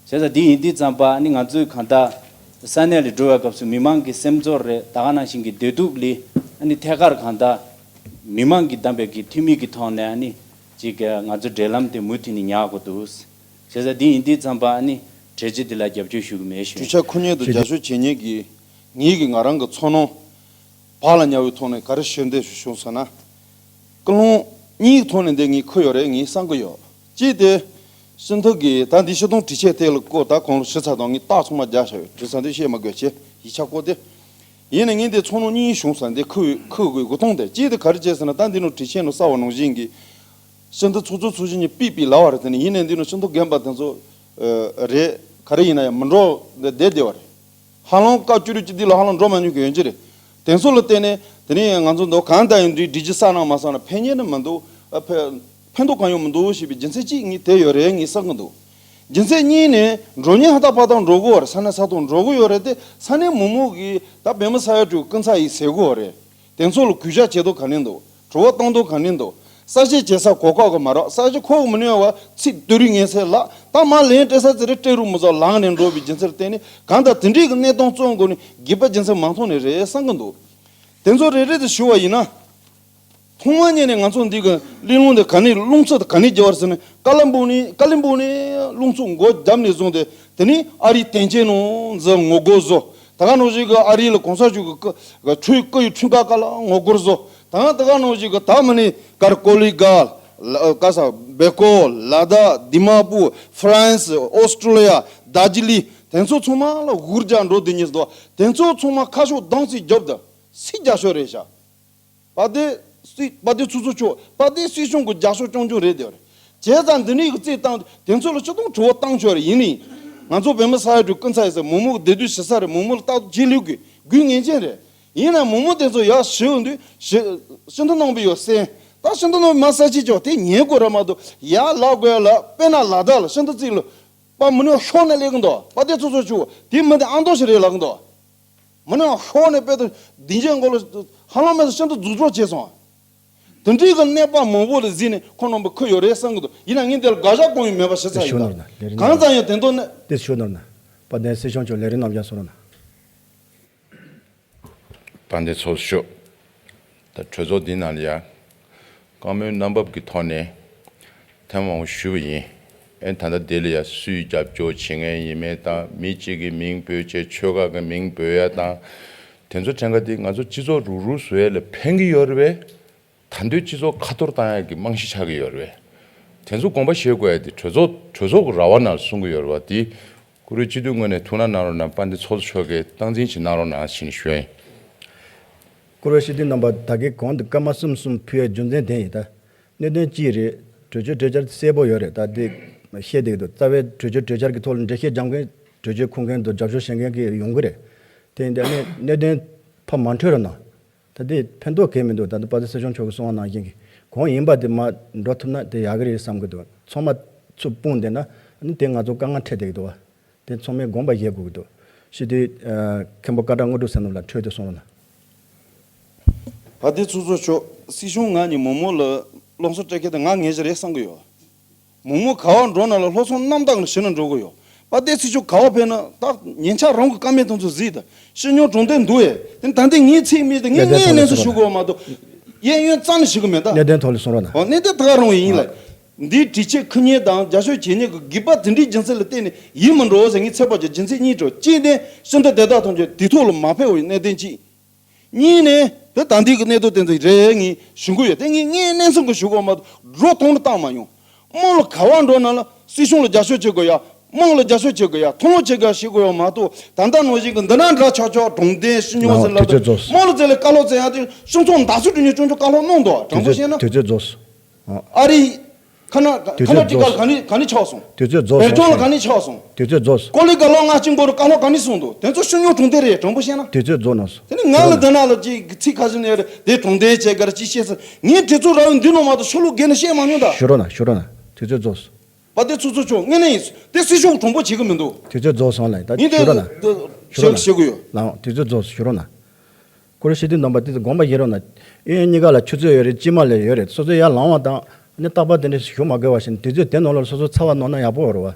བྱས་ཙང་འདི་ཡིན་དུས་ཙམ་པ་ཨ་ནི་ང་ཚོས་གང་ལྟར་ས་གནས་ལ་འགྲོ་བའི་སྐབས་སུ་མི་མང་གི་སེམས་ཚོར་རེད། ད་ག་ནང་བཞིན་གྱི་བདེ་སྡུག་ལ་ཨ་ནི་ཐད་ཀར་གང་ལྟར་མི་མང་གིས་བདམས་པའི་གི་འཐུས་མི་གི་ཐོག་ནས་ཨ་ནི་ཅིག་ང་ཚོ་འབྲེལ་ལམ་དེ་མུ་མཐུད་ནས་ཉར་དགོས་འདུག་བྱས་ཙང་འདི་ཡིན་དུས་ཙམ་པ་ཨ་ནི་གྲོས་ཆོད་འདི་ལ་རྒྱབ་སྐྱོར་ཞུ་གི་མེད་ཞུ། གྲོས་འཆར་ཁོ་ཉིད་དུ་རྒྱབ་སྐྱོར་བྱེད་མཁན་གྱི་ངེད་ཀྱི་ང་རང་གི་ཚོར་སྣང་བག་ལ་ཉལ་བའི་ཐོག་ནས་ག་རེ་ཞུ་འདོད་བྱུང་ཟེར་ན། ཀུན་སློང་གཉིས་ཀྱི་ཐོག་ནས་འདི་ངས་འཁུར་ཡོད་རེད་ངས་བསམ་གྱི་ཡོད། གཅིག་དེ། སྤྱི་འཐུས་ཀྱིས་ད་འདི་སྤྱི་སྟོང་དྲི་ཆས་ཐད་ལ་བཀོད་ད་གོང་ལ་ཞུ་ཚར་དང་ངས་རྟགས་ཚང་མ་རྒྱག་བཞག་ཡོད། དྲི་ས་འདི་བཤད་མ་དགོས་ཆེ་ཡིག་ཆ་བཀོད་དེ། ཡིན་ནའི་ངས་འདི་ཚོར་སྣང་གཉིས་བྱུང་ཟེར་འདི་འཁུར་འཁུར་དགོས་དགོས་མཐོང་དེ་གཅིག་དེ་ག་རེ་བྱས་ཟེར་ན་ད་འདི་ནང་དྲི་ཆས་ནང་གསལ་བ་ནང་བཞིན་གྱི། སྤྱི་འཐུས་ཚོགས་གཙོ་ཚོགས་གཞོན་གཉིས་པིག་པིག་ལབ་པ་རེད། དེ་ནས་ཡིན་ནའི་འདི་ནང་སྤྱི་འཐུས་རྒན་པ་དེ་ཚོ་རེད་ག་རེ་ཡིན་ན་ཡང་མི་འགྲོ་བསྡད་བསྡད་པ་རེད། ཧ་ལམ་སྐབས་བཅུ་དྲུག་ཅུ་འདི་ལ་ཧ་ལམ་འགྲོ་མ་མྱོང་མཁན་ཡོད་ཀྱི་རེད། དེ་ཚོ་ལ་བརྟེན་ནས་དེ་ནས་ང་ཚོ་འདི་གང་ལྟར་ཡིན་དུས་སྒྲིག་གཞི་བསགས་གནང་མ་བསགས་ན་ཕན་ཉེ་ནི་མི་འདུག་ཨ་ཕན་ཕན་ཐོགས་གང་ཡང་མི་འདུག་ཞེས་པའི་རྒྱུ་མཚན་གཅིག་ངས་དེ་ཡོད་རེད་ངས་བསམ་གྱི་འདུག་རྒྱུ་མཚན་གཉིས་ནས་འགྲོ་མཁན་ཧ་ཏག་ཕ་ཏག་འགྲོ་གི་ཡོད་རེད། ས་གནས་ས་ཐོག་འགྲོ་གི་ཡོད་རེད་དེ་ས་གནས་མི་མང་གིས་ད་བོད་མི་ས་ཡ་དྲུག་སྐུ་ཚབ་ཡིན་ཟེར་གི་ཡོད་རེད། དེ་ཚོ་ལ་གུས་ཞབས་བྱེད་དོ་ག་ནས་འདུག་དྲི་བ་བཏང་དོ་ག་ནས་འདུག་གསར་བཤད་བྱེད་ས་གོ་སྐབས་ཀྱི་མ་རག་གསར་བཤད་ཁོག་མི་ནུས་པ་ཚིག་བསྡུ་རིགས་ངན་ཚད་ལ་ད་མ་ལན་སྤྲད་ས་ཙི་རེ་སྤྲད་རུ་མི་བཟོ་ལངས་ནས་འགྲོ་བའི་རྒྱུ་མཚན་ལ་བརྟེན་ནས་གང་ལྟར་དེ་འདྲའི་གི་གནས་སྟངས་གཙོ་བོ་ནི་སྒེར་པ་རྒྱུ་མཚན་མ་མཐོང་ནས་རེད་བསམ་གི་འདུག་དེ་ཚོ་རེ་རེ་དུ་ཞུ་བ་ཡིན་ན། ཐོག་མ་ཉིད་ནས་ང་ཚོ་འདི་གི་གླེང་སློང་འདི་ག་ནས་རླུང་འཚུབ་དེ་ག་ནས་རྒྱག་པ་རེད་ཟེར་ན་ཀ་ལ་འབུག་ནས་ཀ་ལི་འབུག་ནས་རླུང་འཚུབ་མགོ་བརྒྱབ་ནས་བཟུང་སྟེ་དེ་ནས་ཨ་རིའི་དོན་རྐྱེན་ནང་འཛུལ་ངོ་རྒོལ་བཟོ། ད་ག་ནང་བཞིན་གི་ཨ་རི་ལ་གོང་ས་མཆོག་གི་སྐུ་གི་ཁྲུས་སྐུ་ཡི་ཁྲུས་ཁང་ཁ་ལ་ངོ་རྒོལ་བཟོ། ད་ག་ད་ག་ནང་བཞིན་གི་ད་མི་ནི་གར་ཀོ་ལི་གལ་ལ་ག་ས་བེ་ཀོ་ལ་དྭགས་དི་མ་པུར་ཧྥ་རན་སི་ཨོ་སི་ཀྲོ་ལི་ཡ་དར་ཇི་ལིང་དེ་ཚོ་ཚང་མ་ལ་འུར་རྒྱག་འགྲོ་དེ་ཉིད་དོ། དེ་ཚོ་ཚང་མ་ཁ་ཕྱོགས་གདངས་ཚིག་རྒྱོབ་ད་སྲིད་རྒྱ་ཤོག་རེད་ཤག་དཔལ་ལྡན་སྲིད་དཔལ་ལྡན་ཚོགས་གཙོ་མཆོག་དཔལ་ལྡན་སྲིད་སྐྱོང་གི་རྒྱབ་ཕྱོགས་རྐྱང་རྐྱང་རེད་དེ་རེད། བྱས་ཙང་འདི་ནས་གི་རྩིས་བཏང་དེ་ཚོ་ལ་སྤྱི་བཏང་དྲི་བ་བཏང་ཆོག་རེད། ཡིན་ནའི་ང་ཚོ་བོད་མི་ས་ཡ་དྲུག་ཀུན་ཚ་ཡི་ས་མོག་མོག་བདེ་སྡུག་ཞི་ས་རེད། མོག་མོག་ལ་རྟག་ཏུ་རྗེས་ལུས་དགོས་དགོས་ངེས་ཅན་རེད། ཡིན་ན་མོག་མོག་དེ་ཚོ་ཡར་ཞི་འོང་དུས་ཞི་ཞི་འདུ་གནང་པའི་ཡོད་སེམས་ད་ཞི་འདུ་གནང་མ་ས་ཆི་ཆོག་དེ་ཉན་དགོས་ར་མ་གཏོགས་ཡར་ལབ་དགོས་ལ་དཔེར་ན་ལ་དྭགས་ལ་ཞི་འདུ་རྩིས་ལ་པ་མི་ནུས་ཤོག་ནས་སླེབས་གི་འདུག་དཔལ་ལྡན་ཚོགས་གཙོ་མཆོག་དེ་མི་དེ་ཨང་རྟགས་ཤིག་རེད་ལབ་གི་འདུག་མི་ནུས་ཤོག་ནས་དཔེ་དེ་སྡིངས་ཆའི་མགོ་ལ་ཧ་ལམ་མེད་ས་ཤིན་ཏུ་རྫུ་འཕྲུལ་བྱས་སོང་། དེ་འདྲའི་གི་གནས་པ་མང་པོ་ལ་གཟིགས་ནས་ཁོ་རྣམ་པ་ཁུར་ཡོད་རེད་བསམ་གི་འདུག་ཡིན་ན་ངས་འདི་ལ་དགག་བཞག་གང་ཡང་མེད་པ་ཞུ་ཚར་ཡིན་ད། གང་ཙམ་ཡང་དེ་འདོད་ན། དེ་ཞུ་ནོར་ན། དཔལ་ལྡན་སྲིད་སྐྱོང་མཆོག་ལས་རིམ་རྣམ་གཞག་གསུང་རོགས་གནང་། དཔལ་ལྡན་ཚོགས་གཙོ་མཆོག་ད་གྲོས་ཚོགས་འདི་ནང་ལ་ཡ། བཀའ་མོལ་རྣམ་པ་གི་ཐོག་ནས་ཐེངས་མང་པོ་ཞུས་པ་ཡིན། ཨེ་ད་ལྟ་འདི་ལ་ཡ་སུས་རྒྱབ་སྐྱོར་བྱེད་མཁན་ཡིན་མིན་དང་མི་གཅིག་གི་མིང་འབོད་བྱས་ཆོལ་ཁ་གི་མིང་འབོད་ཡ་དང་། དེ་ཚོ་ཕྲན་ཁ་དེ་ང་ཚོ་སྤྱི་ཚོགས་རུག་རུག་བཟོ་ཡ་ལ་ཕན་གི་ཡོད་རེད་པས། ད་འདོད་སྤྱི་ཚོགས་ཁ་གཏོར་བཏང་ཡ་གི་རྨང་གཞི་ཆགས་ཀྱི་ཡོད་རེད་པས། དེ་ཚོ་དགོངས་པ་བཞེས་དགོས་ཡ་དེ་གྲོས་ཚོགས་གྲོས་ཚོགས་ཀྱི་ར་བ་ནང་གསུང་གི་ཡོད་རེད་པ་དེ། བཀུར་འོས་སྤྱི་འཐུས་ངོས་ནས་ཐུགས་སྣང་གནང་རོགས་གནང་། དཔལ་ལྡན་ཚོགས་གཙོ་མཆོག་གིས་སྟངས་འཛིན་ཅིག་གནང་རོགས་གནང་ཞེས་ཞུ་ཡ་ཡིན། བཀུར་འོས་སྤྱི་འཐུས་རྣམ་པ། ད་གིན་གོང་དུ་སྐར་མ་གསུམ་གསུམ་ཕུལ་བའི་རྒྱུ་མཚན་དེ་ཡིན་ད། གནད་དོན་གཅིག་རེད། གྲོས་ཆོད་གྲོས་འཆར་གསལ་པོ་ཡོད་རེད། ད་དེ་བཤད་བསྡད་ཀྱི་འདུག་རྩ་བའི་གྲོས་ཆོད་གྲོས་འཆར་གྱི་ཐོག་ལ་འགྲེལ་བཤད་རྒྱབ་མཁན་གྲོས་ཆོད་འཁུར་མཁན་དང་རྒྱབ་སྐྱོར་བྱེད་མཁན་གྱི་ཡོང་གི་རེད། དེ་ཡིན་དུས་ཨ་ནི་གནད་དོན་ཕར་མ་འཕྲོད་རོགས་གནང་། ད་དེ་ཕན་ཐོགས་གང་ཡང་མི་འདུག་ད་ལྟ་དཔལ་ལྡན་སྲིད་སྐྱོང་མཆོག་གིས་གསུངས་པ་ནང་བཞིན་གྱི་གང་ཡིན་པ་དེ་མར་འགྲོ་ཐུབ་ན་དེ་ཡག་གི་རེད་བསམ་གྱི་འདུག་ཚང་མ་ཚུར་སྤུངས་བསྡད་ན་ཨ་ནི་དེ་ང་ཚོ་དཀའ་ངལ་འཕྲད་བསྡད་ཀྱི་འདུག་བ། དེ་ཚང་མས་དགོངས་པ་བཞེས་དགོས་ཀྱི་འདུག་སྤྱི་འཐུས་ཨ་མཁན་པོ་ཀ་ཏྲ་དངོས་གྲུབ་ཟེར་མཁན་ལགས་འཕྲོས་དེ་གསུང་རོགས་གནང་། དཔལ་ལྡན་ཚོགས་གཙོ་མཆོག་སྲིད་སྐྱོང་ང་གཉིས་མོག་མོག་ལ་སློབ་གསོ་སྤྲད་མཁན་དེ་ང་ངེས་ཅིག་རེད་བསམ་གྱི་ཡོད། མོག་མོག་ག་པར་འགྲོ་ན་ལ་སློབ་གསོ་རྣམ་དག་ལ་ཞུ་ན་འགྲོ་གི་ཡོད། དཔལ་ལྡན་སྲིད་སྐྱོང་ག་པར་ཕེབས་ན་ད་ཉེ་ཆར་རང་གི་བཀའ་མོལ་དེ་ཚོ་གཟིགས་དང་ཕྱི་ཉོ་གྲོང་སྡེ་འདུག་ཨེ། དེ་ད་ལྟ་ངའི་ཚིག་མིག་དེ་ངས་གནད་དོན་ངའི་ཐོག་ལ་གནས་ཚུལ་གསུང་ཞུ་དགོས་མ་གཏོགས་གཡས་གཡོན་རྩ་ནས་ཞུ་གི་མེད་ད། གནད་དོན་ཐོག་ལ་གསུང་རོགས་གནང་། ཨོ་གནད་དོན་ད་ག་རང་ཡིན་ལ། འདིའི་སྒྲིག་ཆས་འཁུར་མཁན་དང་རྒྱབ་སྐྱོར་བྱེད་མཁན་གྱི་སྒེར་པ་དེ་འདྲའི་རྒྱུ་མཚན་ལ་བརྟེན་ནས་ཡིད་མི་འགྲོ་ཟེར་ངས་ཚོད་དཔག་བྱས། རྒྱུ་མཚན་གཉིས་འགྲོ། གཅིག་ནས་ཕྱི་ཟླ་དེ་དག་ཐམས་ཅད་དུས་ཐོག་ལ་མ་ཕེབས་པའི་གནད་དོན་གཅིག་གཉིས་ནས་བོད་ད་ལྟའི་གི་གནད་དོན་དེ་ཚོ་རེད་ངས་ཞུ་གི་ཡོད། དེ་ངས་ངའི་གནས་ཚུལ་གི་ཞུ་གོ་མ་གཏོགས་འགྲོ་སྟངས་ལ་བཏང་མ་མྱོང་། དམངས་ལ་ག་པར་འགྲོ་ན་ལ་སྲིད་གཞུང་ལ་རྒྱབ་སྐྱོར་བྱེད་དགོས་ཡ། དམངས་ལ་རྒྱབ་སྐྱོར་བྱེད་དགོས་ཡ། མཐོང་ལོ་བྱེད་དགོས་ཡ་ཞུ་གི་ཡོད་མ་གཏོགས་ད་ལྟ་ནང་བཞིན་གི་འདི་ན་འདྲ་ཆགས་ཆགས་གྲོང་སྡེ་ཕྱི་ཉོ་ཟེར་ལ་དུས་ཚོད་རྫོགས། དམངས་ལ་རྩ་ལས་བཀའ་སློབ་སྩལ་ཡ་དེ་སྤྱི་ཚོགས་འདག་སུ་འགྲོ་ཉོ་ཅུང་ཅུང་བཀའ་སློབ་གནང་འདུག་དྲང་པོ་བཤད་ན། དུས་ཚོད་རྫོགས། ཨ་རི། ཁ་ན་དུས་ཁ་ན་ཊི་ཀ་ལ་ག་ནས་ག་ནས་ཆགས་སོང་། དུས་ཚོད་རྫོགས་སོང་། བེལ་ཇམ་ལ་ག་ནས་ཆགས་སོང་། དུས་ཚོད་རྫོགས་སོང་། ཀོ་ལི་ག་ལོ་ང་གཅིག་པོ་རུ་བཀའ་སློབ་ག་ནས་གསུངས་འདུག་དེ་ཚོ་ཕྱི་ཉོ་གྲོང་སྡེ་རེད། དྲང་པོ་བཤད་ན། དུས་ཚོད་རྫོགས་ནོ། དེ་ནི་ང་ལ་འདི་ན་ལ་ཅིག་ཚིག་ཁ་ཤས་ནས་རེད་དེ་གྲོང་སྡེ་བྱས་གར་ཅིག་བཤད་ཟེར། ངས་དེ་ཚོ་ར་བའི་འདི་ནོ་མ་གཏོགས་ཤོ་ལོ་རྒན་ན་བཤད་མ་མྱོང་ད། ཞུ་རོགས་གནང་། ཞུ་རོགས་གནང་། དུས་ཚོད་རྫོགས་སོང་། པ་དེ་ཚོ་ཚོ་ཆོག་ངས་ནས་ཡིན། དེ་སྲིད་གཞུང་གྲོང་པོ་བྱེད་གི་མི་འདུག་དུས་ཚོད་རྫོགས་སོང་ལ་ད་ངས་ཞུ་རོགས་གནང་། ཞུ་རོགས་བཤད་གནང་། ཞུ་རོགས་གནང་། ལགས་དུས་ཚོད་རྫོགས་སོང་། ཞུ་རོགས་གནང་། ཁོ་རེ་སྤྱི་འཐུས་རྣམ་པ་དེ་ཚོ་དགོངས་པ་བཞེས་རོགས་གནང་། གཡས་གཡོན་གཉིས་ཀ་ལ་ཆུ་ཚོད་ཡོད་རེད། དཀྱིལ་མ་ལ་ཡོད་རེད། སོ་སོ་ཡར་ལངས་པ་དང་ནི་རྟག་པར་དེ་འདྲ་ཞུ་མ་དགོས་པ་བཞིན་དུས་ཚོད་དེ་ནང་ལ་སོ་སོ་ཚར་བ་ནོར་ན་ཡག་པོ་རེད་བ།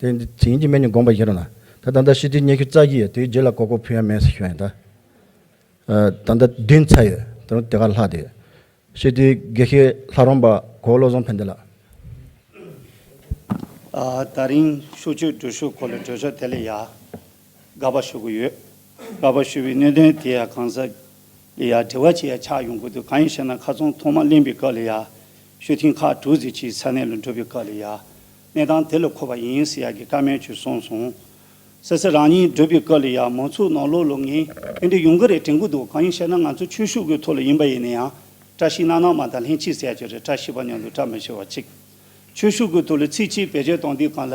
དེ་ཡིན་གཅིག་མིན་གཉིས་དགོངས་པ་བཞེས་རོགས་གནང་། ད་ད་ལྟ་སྤྱི་འཐུས་ཉི་ཤུ་རྩ་གཅིག་ཡོད། དེའི་རྗེས་ལ་གོ་སྐབས་ཕུལ་ཡ་མེད་ཟེར་ཞུ་ཡ་ཡིན་ད། ད་ལྟ་བདུན་ཚར་ཡོད། ད་རུང་དེ་ག་ལྷག་དེ་ཡོད། སྤྱི་འཐུས་དགེ་བཤེས་ལྷ་རམས་པ་གོ་བློ་བཟང་ཕན་བདེ་ལགས། ཨ། ད་རིང་ཤོག་ཆོས་སྒྲུབ་ཞུ་སྐོར་ལ་གྲོས་ཆོད་དེ་ལ་ཡ་དགག་པ་ཞུ་གི་ཡོད། དགག་པ་ཞུ་བའི་གནད་དོན་དེ་ཡ་གང་ཟག་ལ་ཡ་དྲི་བ་བྱེད་ཡ་ཆགས་ཡོང་གི་འདུག་གང་ཡིན་ཞེ་ན་ཁ་སང་ཐོག་མ་གླེང་བའི་སྐབས་ལ་ཡ་ཤོག་ཐེངས་ཁག་དྲུག་ཙམ་ཅིག་ས་གནས་ལ་འགྲོ་བའི་སྐབས་ལ་ཡ་གནས་སྟངས་དེ་ལ་གོ་བ་ཡིན་ཟེར་ཡ་གི་བཀའ་མོལ་ཅིག་གསུངས་སོང་། སོ་སོ་རང་ཉིད་འགྲོ་བའི་སྐབས་ལ་ཡང་མང་ཚོགས་ནང་ལོགས་ལ་ངས་དེ་འདྲ་ཡོང་གི་རེད་དྲན་གི་འདུག་གང་ཡིན་ཞེ་ན་ང་ཚོ་ཆོས་ཕྱོགས་ཀྱི་ཐོག་ལ་ཡིན་པ་ཡིན་ན་ཡང་བཀྲ་ཤིས་སྣ་ནག་མ་དང་ལྷན་སྐྱེས་ཟེར་ཡ་ཅིག་རེད། བཀྲ་ཤིས་པ་མཉམ་དུ་བཀྲ་མི་ཤིས་པ་གཅིག་ཆོས་ཕྱོགས་ཀྱི་ཐོག་ལ་ཚིག་གཅིག་བེད་སྤྱོད་གཏོང་དུས་སྒང་ལ་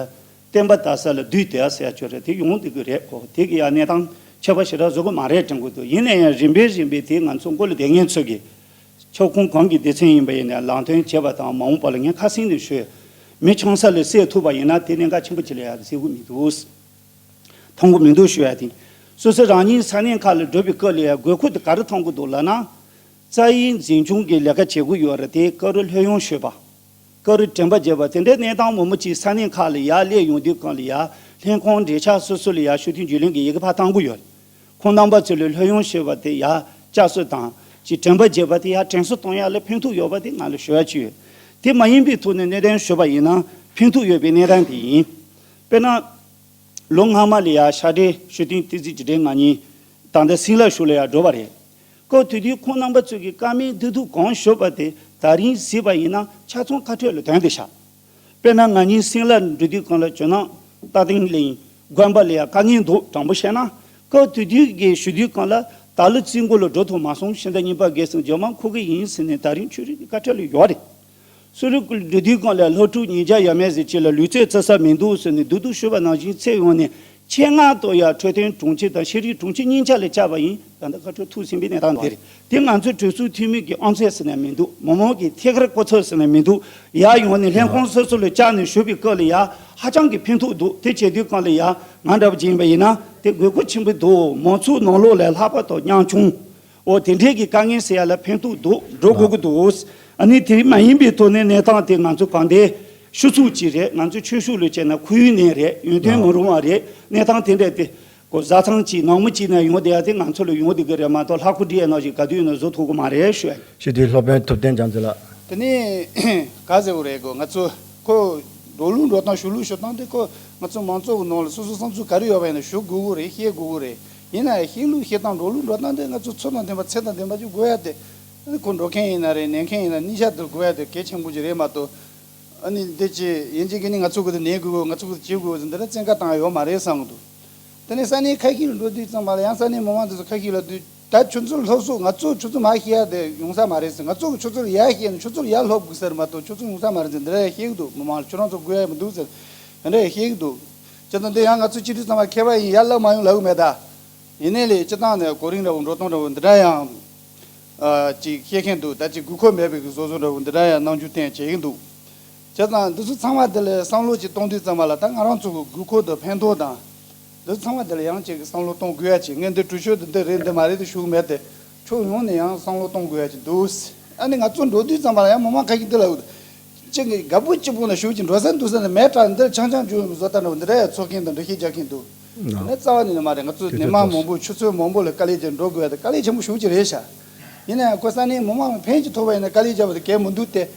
བསྟན་པ་དར་ས་ལ་བདུད་བསྡད་ཡ་ཟེར་ཡ་ཅིག་རེད། དེ་ཡོང་བསྡད་ཀྱི་རེད་གོ། དེ་གི་ཡང་གནས་སྟངས་ཁྱད་པར་ཞེ་དྲག་བཟོ་གི་མ་རེད་དྲན་གི་འདུག་ཡིན་ན་ཡང་རིམ་པས་རིམ་པས་དེ་ང་ཚོ་མགོ་ལ་བསྡད་མཁན་ཚོ་གི་ཁྱབ་ཁོངས་གང་གི་སྡེ་ཚན་ཡིན་པ་ཡིན་ན་ལམ་སྟོན་བྱས་པ་དང་མ་འོངས་པ་ལ་ངས་ཁ་སེང་ནས་ཞུས། མི་ཆང་ས་ལ་བསད་ཐུབ་པ་ཡིན་ན་དེ་གནད་འགག་ཆེན་པོ་ཅིག་ལ་ཡ་ཟེར་གི་མི་འདུག་མཐོང་གི་མི་འདུག་ཞུ་ཡ་དེ། སོ་སོ་རང་ཉིད་ས་གནས་ཁག་ལ་འགྲོ་བའི་སྐབས་ལ་ཡ་དགོས་མཁོ་དེ་ག་རེ་མཐོང་གི་འདུག་ལབ་ན། རྩ་ཡི་འཛིན་སྐྱོང་གི་ལས་ཀ་བྱེད་དགོས་ཡོད་རེད་དེ། སྐབས་རེ་ལྷོད་ཡངས་ཤོད་པ། སྐབས་རེ་དྲན་པ་བརྗེད་པ། དེ་འདྲའི་གནས་སྟངས་མང་པོ་ཅིག་ས་གནས་ཁག་ལ་ཡར་སླེབས་ཡོང་དུས་སྒང་ལ་ཡ། ལྷན་ཁང་འབྲེལ་ཆགས་སོ་སོ་ལ་ཡ་ཞུ་གཏུག་བརྒྱུད་ལམ་གྱི་ཡི་གེ་ཕར་བཏང་དགོས་ཡོད་རེད། ཁོང་རྣམ་པ་ཚོ་ལ་ལྷོད་ཡངས་ཤོད་པ་དེ་ཡ་བསྐྱར་གསོ་དང་། ཅིག་དྲན་པ་བརྗེད་པ་དེ་ཡ་དྲན་གསོ་གཏོང་ཡ་ལ་ཕན་ཐོགས་ཡོད་པ་དེ་ང་ལ་ཞུ་ཡ་ཅིག་ཡོད། དེ་མ་ཡིན་པའི་ཐོག་ནས་གནད་དོན་ཞུས་པ་ཡིན་ན་ཕན་ཐོགས་ཡོད་པའི་གནས་སྟངས་དེ་ཡིན། དཔེར་ན། ལོ་སྔ་མ་ལ་ཡ་ཤག་སྦྲེལ་ཞུ་གཏུག་ཏི་ཙི་ཅི་སྦྲེལ་ང་གཉིས་ད་ལྟ་སིང་ལ་ཞོ་ལ་ཡ་འགྲོ་བ་རེད། སྐབས་དེ་དུས་ཁོང་རྣམ་པ་ཚོས་ཀྱི་བཀའ་མོལ་འདི་དུས་གང་ཞུས་པ་དེ་ད་རིང་གཟིགས་པ་ཡིན་ན་ཆ་ཚང་ཁ་ཐོག་ལ་ཐོན་བསྡད་ཤག་དཔེར་ན་ང་གཉིས་སིང་ལ་འགྲོ་དུས་སྒང་ལ་ཇོ་ནང་རྟ་སྟེང་གླིང་དགོན་པ་ལ་ཡ་དཀའ་ངལ་འདུག་དྲང་པོ་བཤད་ན། སྐབས་དེ་དུས་ཀྱི་ཞུ་དུས་སྒང་ལ་ད་ལོ་རྩིས་འགོ་ལ་འགྲོ་ཐུབ་མ་སོང་། ཕྱི་ཟླ་གཉིས་པ་རྒས་སོང་། རྗེས་མ་འཁོར་གི་ཡིན་ཟེར་ནས་ད་རིང་ཆོས་རིག་གི་བཀའ་ཁྲོལ་ལ་ཡོད་རེད། སུ་རུ་ཀུ་འགྲོ་དུས་སྒང་ལ་སློབ་ཕྲུག་ཉིས་བརྒྱ་ཡས་མས་ཟིག་ཅིག་ལ་ལུས་རྩལ་རྩེ་ས་མི་འདུག་ཟེར་ནས་བསྡུ་བསྡུ་ཞུས་པ་ནང་བཞིན་ཚེ་ཡོངས་ནས་ཆེད་མངགས་ཐོག་ཡ་འཕྲོད་བསྟེན་དྲུང་ཆེ་དང་ཤེས་རིག་དྲུང་ཆེ་གཉིས་ཆ་ལ་བཅར་བ་ཡིན། ད་ལྟ་བཀའ་ཁྲོལ་ཐུག་ཟིན་པའི་གནས་སྟངས་དེ་རེད། དེ་ང་ཚོའི་གྲོས་ཚོགས་འཐུས་མི་གི་ཨང་ཚད་ཟེར་ནས་མི་འདུག་མི་མང་གི་ཐད་ཀར་སྐུ་ཚབ་ཟེར་ནས་མི་འདུག་ཡར་ཡོང་ནས་ལྷན་ཁང་སོ་སོ་ལ་བཅར་ནས་ཞུས་པའི་སྐབས་ལ་ཡ་ཧ་ཅང་གི་ཕན་ཐོགས་འདུག་དེ་བྱེད་དུས་སྒང་ལ་ཡ་ང་འདྲ་བ་ཅིག་ཡིན་པ་ཡིན་ན་དེ་དགོས་མཁོ་ཆེན་པོ་འདུག་མང་ཚོགས་ནང་ལོགས་ལ་ལྷག་པར་དུ་ཉམ་ཆུང་། འོ་དེ་འདྲའི་གི་དཀའ་ངལ་སེལ་ཡ་ལ་ཕན་ཐོགས་འདུག་འགྲོ་དགོས་ཀྱི་འདུག་ཨ་ནི་དེ་མ་ཡིན་པའི་ཐོག་ནས་གནས་སྟངས་དེ་ང་ཚོ་གང་དེ་ཤུགས་ཚུགས་ཅིག་རེད། ང་ཚོ་ཆོས་ཕྱོགས་ལ་བྱས་ན་ཁུར་ཡུན་ནས་རེད། ཡོན་ཏན་མི་རུང་བ་རེད། གནས་སྟངས་དེ་འདྲ་དེ་གོ་བཟའ་ཚང་གཅིག་ནང་མི་གཅིག་ནས་ཡོང་བསྡད་ཡ་དེ་ང་ཚོ་ལ་ཡོང་བསྡད་གི་རེད་མ་གཏོགས་ལྷག་པོ་འདྲི་ཡ་ནང་བཞིན་ག་དུས་ཡིན་ན་བཟོ་ཐུབ་གི་མ་རེད་ཞུ་ཡ་ཡིན། ཞུ་དེ་སློབ་དཔོན་ཐུབ་བསྟན་རྒྱལ་མཚན་ལགས། དེ་ནས་ག་ཟེར་བ་རེད་གོ་ང་ཚོ་ཁོ་འགྲོ་ལུགས་འགྲོ་སྟངས་ཞུ་ལུགས་ཞུ་སྟངས་དེ་ཁོ་ང་ཚོ་མང་ཚོགས་ཀྱི་ནང་ལ་སོ་སོ་བསམ་ཚུལ་ག་རེ་ཡོད་པ་ཡིན་ན་ཞུ་དགོས་ཀྱི་རེད། བཤད་དགོས་ཀྱི་རེད། ཡིན་ན་ཡང་བཤད་ལུགས་བཤད་སྟངས་འགྲོ་ལུགས་འགྲོ་སྟངས་དེ་ང་ཚོ་ཚུལ་དང་ལྡན་པ་ཚད་དང་ལྡན་པ་ཅིག་དགོས་ཡ་དེ། ཁོ་འགྲོ་མཁན་ཡིན་ན་རེད། ཉན་མཁན་ཡིན་ན་གཉིས་ཆ་དེར་དགོས་ཡ་དེ་གལ་ཆེན་པོ་ཅིག་རེད་མ་གཏོགས། ཨ་ནི་འདི་ཅི་ཡིན་གཅིག་གིས་ནི་ང་ཚོ་གི་དེ་ནས་དགོས་གོ་ང་ཚོ་གི་དེ་བྱེད་དགོས་ཟེར་འདི་འདྲ་བཙན་བཀའ་བཏང་ཡ་ཡོད་མ་རེད་བསམ་གི་འདུག་དེ་ནས་ས་གནས་ཁ་ཤས་ལ་འགྲོ་དུས་ཙམ་པ་ལ་ཡང་ས་གནས་མི་མང་དེ་ཚོ་ཁ་ཤས་ལ་དུས་ད་ཁྱོད་ཚོ་སློབ་གསོ་ང་ཚོ་ཁྱོད་ཚོ་མར་བཤད་ཡ་དེ་ཡོང་ས་མ་རེད་ཟེར། ང་ཚོ་གི་ཁྱོད་ཚོ་ལ་ཡར་བཤད་ན་ཁྱོད་ཚོ་ལ་ཡར་སློབ་དགོས་ཟེར་མ་གཏོགས་ཁྱོད་ཚོ་ཡོང་ས་མ་རེད་ཟེར་འདི་འདྲ་ཡང་བཤད་གི་འདུག་མི་མང་ལ་ཁྱོད་རང་ཚོ་དགོས་ཡ་མི་འདུག་ཟེར་འདི་འདྲ་ཡང་བཤད་གི་འདུག་བྱས་ཙང་འདི་ཡང་ང་ཚོ་སྤྱི་འཐུས་ཚང་མ་མཁས་པ་ཡིན། ཡར་སློབ་མ་ཡོང་ལབ་གི་མེད་ད། ཡིན་ནའི་ལས་སྤྱི་བཏང་ནས་གོ་རིམ་འདྲ་བོ་འགྲོ་སྟངས་འདྲ་བོ་འདི་འདྲ་ཡང་། ཨ་ཅིག་བཤད་མཁན་འདུག་ད་ཅིག་དགོས་མཁོ་མེད་པའི་གི་བཟོ་བཟོ་འདྲ་བོ་འདི་འདྲ་ཡང་གནང་རྒྱུ་བསྟན་བྱེད་ཀྱི་འདུག་བྱས་ཙང་འདི་ཚོ་ཚང་མ་དེ་ལ་བསམ་བློ་ཅིག་གཏོང་དུས་ཙམ་པ་ལ་ད་ང་རང་ཚོ་གི་དགོས་མཁོ་དང་ཕན་ཐོགས་དང་། འདི་ཚོ་ཚང་མ་དེ་ལ་ཡང་ཅིག་བསམ་བློ་གཏོང་དགོས་ཡ་ཅིག་ངས་འདི་གྲོས་ཆོད་འདི་འདི་རེད་འདི་མ་རེད་དེ་ཞུ་གི་མེད་དེ། ཕྱོགས་ཡོངས་ནས་ཡང་བསམ་བློ་གཏོང་དགོས་ཡ་ཅིག་འདུག་ཨ་ནི་ང་ཚོ་འགྲོ་དུས་ཙམ་པ་ལ་ཡང་མི་མང་ཁ་ཤས་འདི་ལ་ཡོད། ཅིག་གི་རྒད་པོ་གཅིག་པུ་ན་ཞུ་ཅིག་འགྲོ་ས་འདུག་ས་ནས་མེད་དྲག་འདིར་ཆང་ཆང་བྱུང་བཟོ་ལྟ་འདྲ་བོ་འདི་འདྲ་ཡང་ཚོགས་མཁན་དང་འདྲ་བཤད་རྒྱག་མཁན་འདུག་ཨ་ནི་རྩ་བ་ནས་ནི་མ་རེད། ང་ཚོ་ནད་མང་མང་པོ་ཆུ་ཚོད་མང་པོ་ལ་དཀའ་ལས་བརྒྱབ་འགྲོ་དགོས་ཡ་དེ་དཀའ་ལས་ཆེན་པོ་ཞེ་པོ་ཅིག་རེད་ཤག་ཡིན་ན་ཡང་ཁོ་ས་གནས་མི་མང་ལ་ཕན་ཅིག་ཐོགས་པ་ཡིན་ན་དཀའ་ལས་བརྒྱབ་པ་དེ་གལ་མི་འདུག་སྟེ།